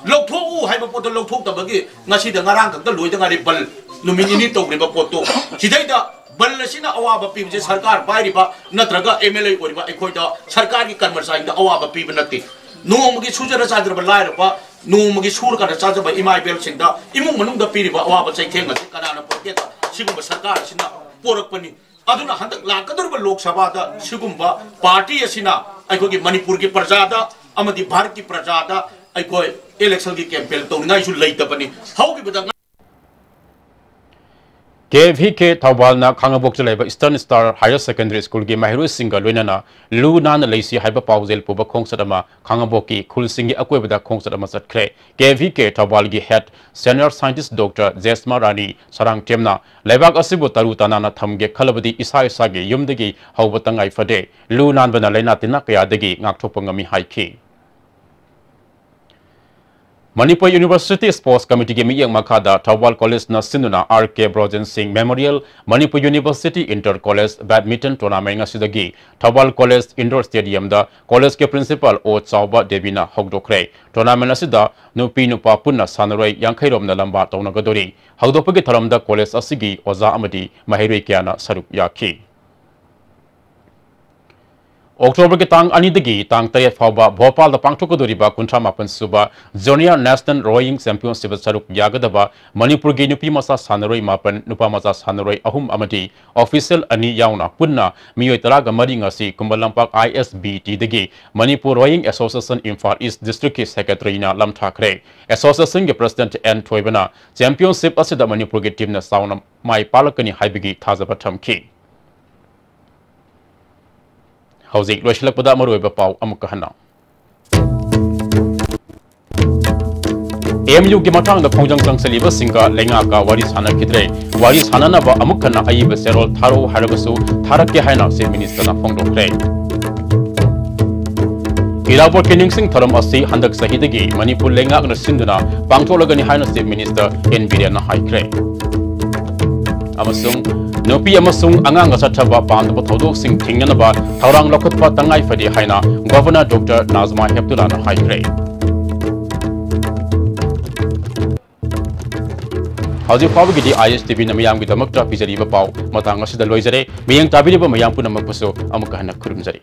ꯂꯧꯊꯣꯛꯎ ꯍꯥꯏꯕ ꯄꯣꯠꯇꯣ ꯂꯧꯊꯣꯛꯇꯕꯒꯤ ꯉꯁꯤꯗ ꯉꯔꯥꯡ ꯈꯛꯇ ꯂꯣꯏꯗ ꯉꯥꯏꯔꯤ ꯕꯟ ꯅꯨꯃꯤꯠ ꯅꯤꯅꯤ ꯇꯧꯈ꯭ꯔꯤꯕ ꯄꯣꯠꯇꯣ꯫ ꯁꯤꯗꯩꯗ ꯕꯟ ꯑꯁꯤꯅ ꯑꯋꯥꯕ ꯄꯤꯕꯁꯦ ꯁꯔꯀꯥꯔ ꯄꯥꯏꯔꯤꯕ ꯅꯠꯇ꯭ꯔꯒ ꯑꯦꯝ ꯑꯦꯜ ꯑꯦ ꯑꯣꯏꯔꯤꯕ ꯑꯩꯈꯣꯏꯗ ꯁꯔꯀꯥꯔꯒꯤ ꯀꯔꯃꯆꯥꯔꯤꯗ ꯑꯋꯥꯕ ꯄꯤꯕ ꯅꯠꯇꯦ꯫ ꯅꯣꯡꯃꯒꯤ ꯁꯨꯖꯔ ꯆꯥꯖꯔꯕ ꯂꯥꯏꯔꯕ, ꯅꯣꯡꯃꯒꯤ ꯁꯨꯔꯀꯥꯟꯗ ꯆꯥꯖꯕ ꯏꯃꯥ ꯏꯕꯦꯜꯁꯤꯡꯗ ꯏꯃꯨꯡ ꯃꯅꯨꯡꯗ ꯄꯤꯔꯤꯕ ꯑꯋꯥꯕ ꯆꯩꯊꯦꯡ ꯑꯁꯤ ꯀꯅꯥꯅ ꯄꯣꯛꯀꯦꯗ ꯁꯤꯒꯨꯝꯕ ꯁꯔꯀꯥꯔ ꯑꯁꯤꯅ ꯄꯣꯔꯛꯄꯅꯤ꯫ ꯑꯗꯨꯅ ꯍꯟꯗꯛ ꯂꯥꯛꯀꯗꯧꯔꯤꯕ ꯂꯣꯛ ꯁꯚꯥꯗ ꯁꯤꯒꯨꯝꯕ ꯄꯥꯔꯇꯤ ꯑꯁꯤꯅ ꯑꯩꯈꯣꯏꯒꯤ ꯃꯅꯤꯄꯨꯔꯒꯤ ꯄ꯭ꯔꯖꯥꯗ ꯑꯃꯗꯤ ꯚꯥꯔꯠꯀꯤ ꯄ꯭ꯔꯖꯥꯗ ꯑꯩꯈꯣꯏ ꯏꯂꯦꯛꯁꯟꯒꯤ ꯀꯦꯝꯄꯦꯟ ꯇꯧꯅꯤꯡꯉꯥꯏꯁꯨ ꯂꯩꯇꯕꯅꯤ꯫ ꯍꯧꯈꯤꯕꯗ ꯉ- ꯀꯦ ꯚꯤ ꯀꯦ ꯊꯧꯕꯥꯜꯅ ꯈꯥꯉꯕꯣꯛꯇ ꯂꯩꯕ Eastern Star Higher Secondary Schoolꯒꯤ ꯃꯍꯩꯔꯣꯏꯁꯤꯡꯒ ꯂꯣꯏꯅꯅ ꯂꯨ ꯅꯥꯟꯅ ꯂꯩꯁꯤ ꯍꯥꯏꯕ ꯄꯥꯎꯖꯦꯜ ꯄꯨꯕ ꯈꯣꯡꯆꯠ ꯑꯃ ꯈꯥꯉꯕꯣꯛꯀꯤ ꯈꯨꯜꯁꯤꯡꯒꯤ ꯑꯀꯣꯏꯕꯗ ꯈꯣꯡꯆꯠ ꯑꯃ ꯆꯠꯈ꯭ꯔꯦ꯫ ꯀꯦ ꯚꯤ ꯀꯦ ꯊꯧꯕꯥꯜꯒꯤ head senior scientist Doctor ꯖꯦꯁꯃꯥ ꯔꯥꯅꯤ ꯁꯔꯥꯡꯊꯦꯝꯅ ꯂꯩꯕꯥꯛ ꯑꯁꯤꯕꯨ ꯇꯔꯨ ꯇꯅꯥꯟꯅ ꯊꯝꯒꯦ ꯈꯜꯂꯕꯗꯤ ꯏꯁꯥ ꯏꯁꯥꯒꯤ ꯌꯨꯝꯗꯒꯤ ꯍꯧꯕ ꯇꯉꯥꯏ ꯐꯗꯦ꯫ ꯂꯨ ꯅꯥꯟꯕꯅ ꯂꯥꯏꯅꯥ ꯇꯤꯟꯅꯥ ꯀꯌꯥꯗꯒꯤ ꯉꯥꯛꯊꯣꯛꯄ ꯉꯝꯃꯤ ꯍꯥꯏꯈꯤ꯫ ꯃꯅꯤꯄꯨꯔ University Sports Committeeꯒꯤ ꯃꯤꯠꯌꯦꯡ ꯃꯈꯥꯗ ꯊꯧꯕꯥꯜ ꯀꯣꯂꯦꯖꯅ ꯁꯤꯟꯗꯨꯅ ꯑꯥꯔ ꯀꯦ ꯕ꯭ꯔꯣꯖꯦꯟ ꯁꯤꯡ Memorial Manipur University Inter College Badminton Tournament ꯉꯁꯤꯗꯒꯤ ꯊꯧꯕꯥꯜ ꯀꯣꯂꯦꯖ Indoor Stadiumꯗ ꯀꯣꯂꯦꯖꯀꯤ principal ꯑꯣ ꯆꯥꯎꯕ ꯗꯦꯕꯤꯅ ꯍꯧꯗꯣꯛꯈ꯭ꯔꯦ꯫ Tournament ꯑꯁꯤꯗ ꯅꯨꯄꯤ ꯅꯨꯄꯥ ꯄꯨꯟꯅ ꯁꯥꯟꯅꯔꯣꯏ ꯌꯥꯡꯈꯩ ꯔꯣꯝꯅ ꯂꯝꯕꯥ ꯇꯧꯅꯒꯗꯧꯔꯤ꯫ ꯍꯧꯗꯣꯛꯄꯒꯤ ꯊꯧꯔꯝꯗ ꯀꯣꯂꯦꯖ ꯑꯁꯤꯒꯤ ꯑꯣꯖꯥ ꯑꯃꯗꯤ ꯃꯍꯩꯔꯣꯏ ꯀꯌꯥꯅ ꯁꯔꯨꯛ ꯌꯥꯈꯤ꯫ ꯑꯣꯛꯇꯣꯕꯔꯒꯤ ꯇꯥꯡ ꯑꯅꯤꯗꯒꯤ ꯇꯥꯡ ꯇꯔꯦꯠ ꯐꯥꯎꯕ ꯚꯣꯄꯥꯜꯗ ꯄꯥꯡꯊꯣꯛꯀꯗꯧꯔꯤꯕ ꯀꯨꯟꯊ꯭ꯔꯥ ꯃꯥꯄꯟ ꯁꯨꯕ Junior National Rowing Championshipꯇ ꯁꯔꯨꯛ ꯌꯥꯒꯗꯕ ꯃꯅꯤꯄꯨꯔꯒꯤ ꯅꯨꯄꯤ ꯃꯆꯥ ꯁꯥꯟꯅꯔꯣꯏ ꯃꯥꯄꯟ, ꯅꯨꯄꯥ ꯃꯆꯥ ꯁꯥꯟꯅꯔꯣꯏ ꯑꯍꯨꯝ ꯑꯃꯗꯤ official ꯑꯅꯤ ꯌꯥꯎꯅ ꯄꯨꯟꯅ ꯃꯤꯑꯣꯏ ꯇꯔꯥꯒ ꯃꯔꯤ ꯉꯁꯤ ꯀꯨꯝꯕꯂꯝꯄꯥꯛ I S B Tꯗꯒꯤ Manipur Rowing Association Imphal East Districtꯀꯤ secretaryꯅ ꯂꯝꯊꯥꯈ꯭ꯔꯦ꯫ Associationꯒꯤ president ꯑꯦꯟ ꯊꯣꯏꯕꯅ championship ꯑꯁꯤꯗ ꯃꯅꯤꯄꯨꯔꯒꯤ teamꯅ ꯆꯥꯎꯅ ꯃꯥꯏ ꯄꯥꯛꯂꯛꯀꯅꯤ ꯍꯥꯏꯕꯒꯤ ꯊꯥꯖꯕ ꯊꯝꯈꯤ꯫ ꯍꯧꯖꯤꯛ ꯂꯣꯏꯁꯤꯜꯂꯛꯄꯗ ꯃꯔꯨꯑꯣꯏꯕ ꯄꯥꯎ ꯑꯃꯨꯛꯀ ꯍꯟꯅ꯫ ꯑꯦꯝ ꯌꯨꯒꯤ ꯃꯇꯥꯡꯗ ꯈꯣꯡꯖꯪ ꯆꯪꯁꯤꯜꯂꯤꯕꯁꯤꯡꯒ ꯂꯩꯉꯥꯛꯀ ꯋꯥꯔꯤ ꯁꯥꯟꯅꯈꯤꯗ꯭ꯔꯦ꯫ ꯋꯥꯔꯤ ꯁꯥꯟꯅꯅꯕ ꯑꯃꯨꯛ ꯍꯟꯅ ꯑꯏꯕ ꯆꯦꯔꯣꯜ ꯊꯥꯔꯛꯎ ꯍꯥꯏꯔꯕꯁꯨ ꯊꯥꯔꯛꯀꯦ ꯍꯥꯏꯅ Chief Ministerꯅ ꯐꯣꯡꯗꯣꯛꯈ꯭ꯔꯦ꯫ ꯏꯔꯥꯕꯣꯠꯀꯤ ꯅꯤꯡꯁꯤꯡ ꯊꯧꯔꯝ ꯑꯁꯤ ꯍꯟꯗꯛ ꯆꯍꯤꯗꯒꯤ ꯃꯅꯤꯄꯨꯔ ꯂꯩꯉꯥꯛꯅ ꯁꯤꯟꯗꯨꯅ ꯄꯥꯡꯊꯣꯛꯂꯒꯅꯤ ꯍꯥꯏꯅ Chief Minister ꯑꯦꯟ ꯕꯤꯔꯦꯟꯅ ꯍꯥꯏꯈ꯭ꯔꯦ꯫ ꯑꯃꯁꯨꯡ ꯅꯨꯄꯤ ꯑꯃꯁꯨꯡ ꯑꯉꯥꯡꯒ ꯆꯠꯊꯕ ꯄꯥꯝꯗꯕ ꯊꯧꯗꯣꯛꯁꯤꯡ ꯊꯤꯡꯅꯅꯕ ꯊꯧꯔꯥꯡ ꯂꯧꯈꯠꯄ ꯇꯉꯥꯏ ꯐꯗꯦ ꯍꯥꯏꯅ Governor Doctor ꯅꯥꯖꯃꯥ ꯍꯦꯞꯇꯨꯂꯥꯅ ꯍꯥꯏꯈ꯭ꯔꯦ꯫ ꯍꯧꯖꯤꯛ ꯐꯥꯎꯕꯒꯤꯗꯤ ꯑꯥꯏ ꯑꯦꯁ ꯇꯤ ꯚꯤꯅ ꯃꯤꯌꯥꯝꯒꯤꯗꯃꯛꯇ ꯄꯤꯖꯔꯤꯕ ꯄꯥꯎ ꯃꯇꯥꯡ ꯑꯁꯤꯗ ꯂꯣꯏꯖꯔꯦ꯫ ꯃꯤꯠꯌꯦꯡ ꯇꯥꯕꯤꯔꯤꯕ ꯃꯌꯥꯝ ꯄꯨꯝꯅꯃꯛꯄꯨꯁꯨ ꯑꯃꯨꯛꯀ ꯍꯟꯅ ꯈꯨꯔꯨꯝꯖꯔꯤ꯫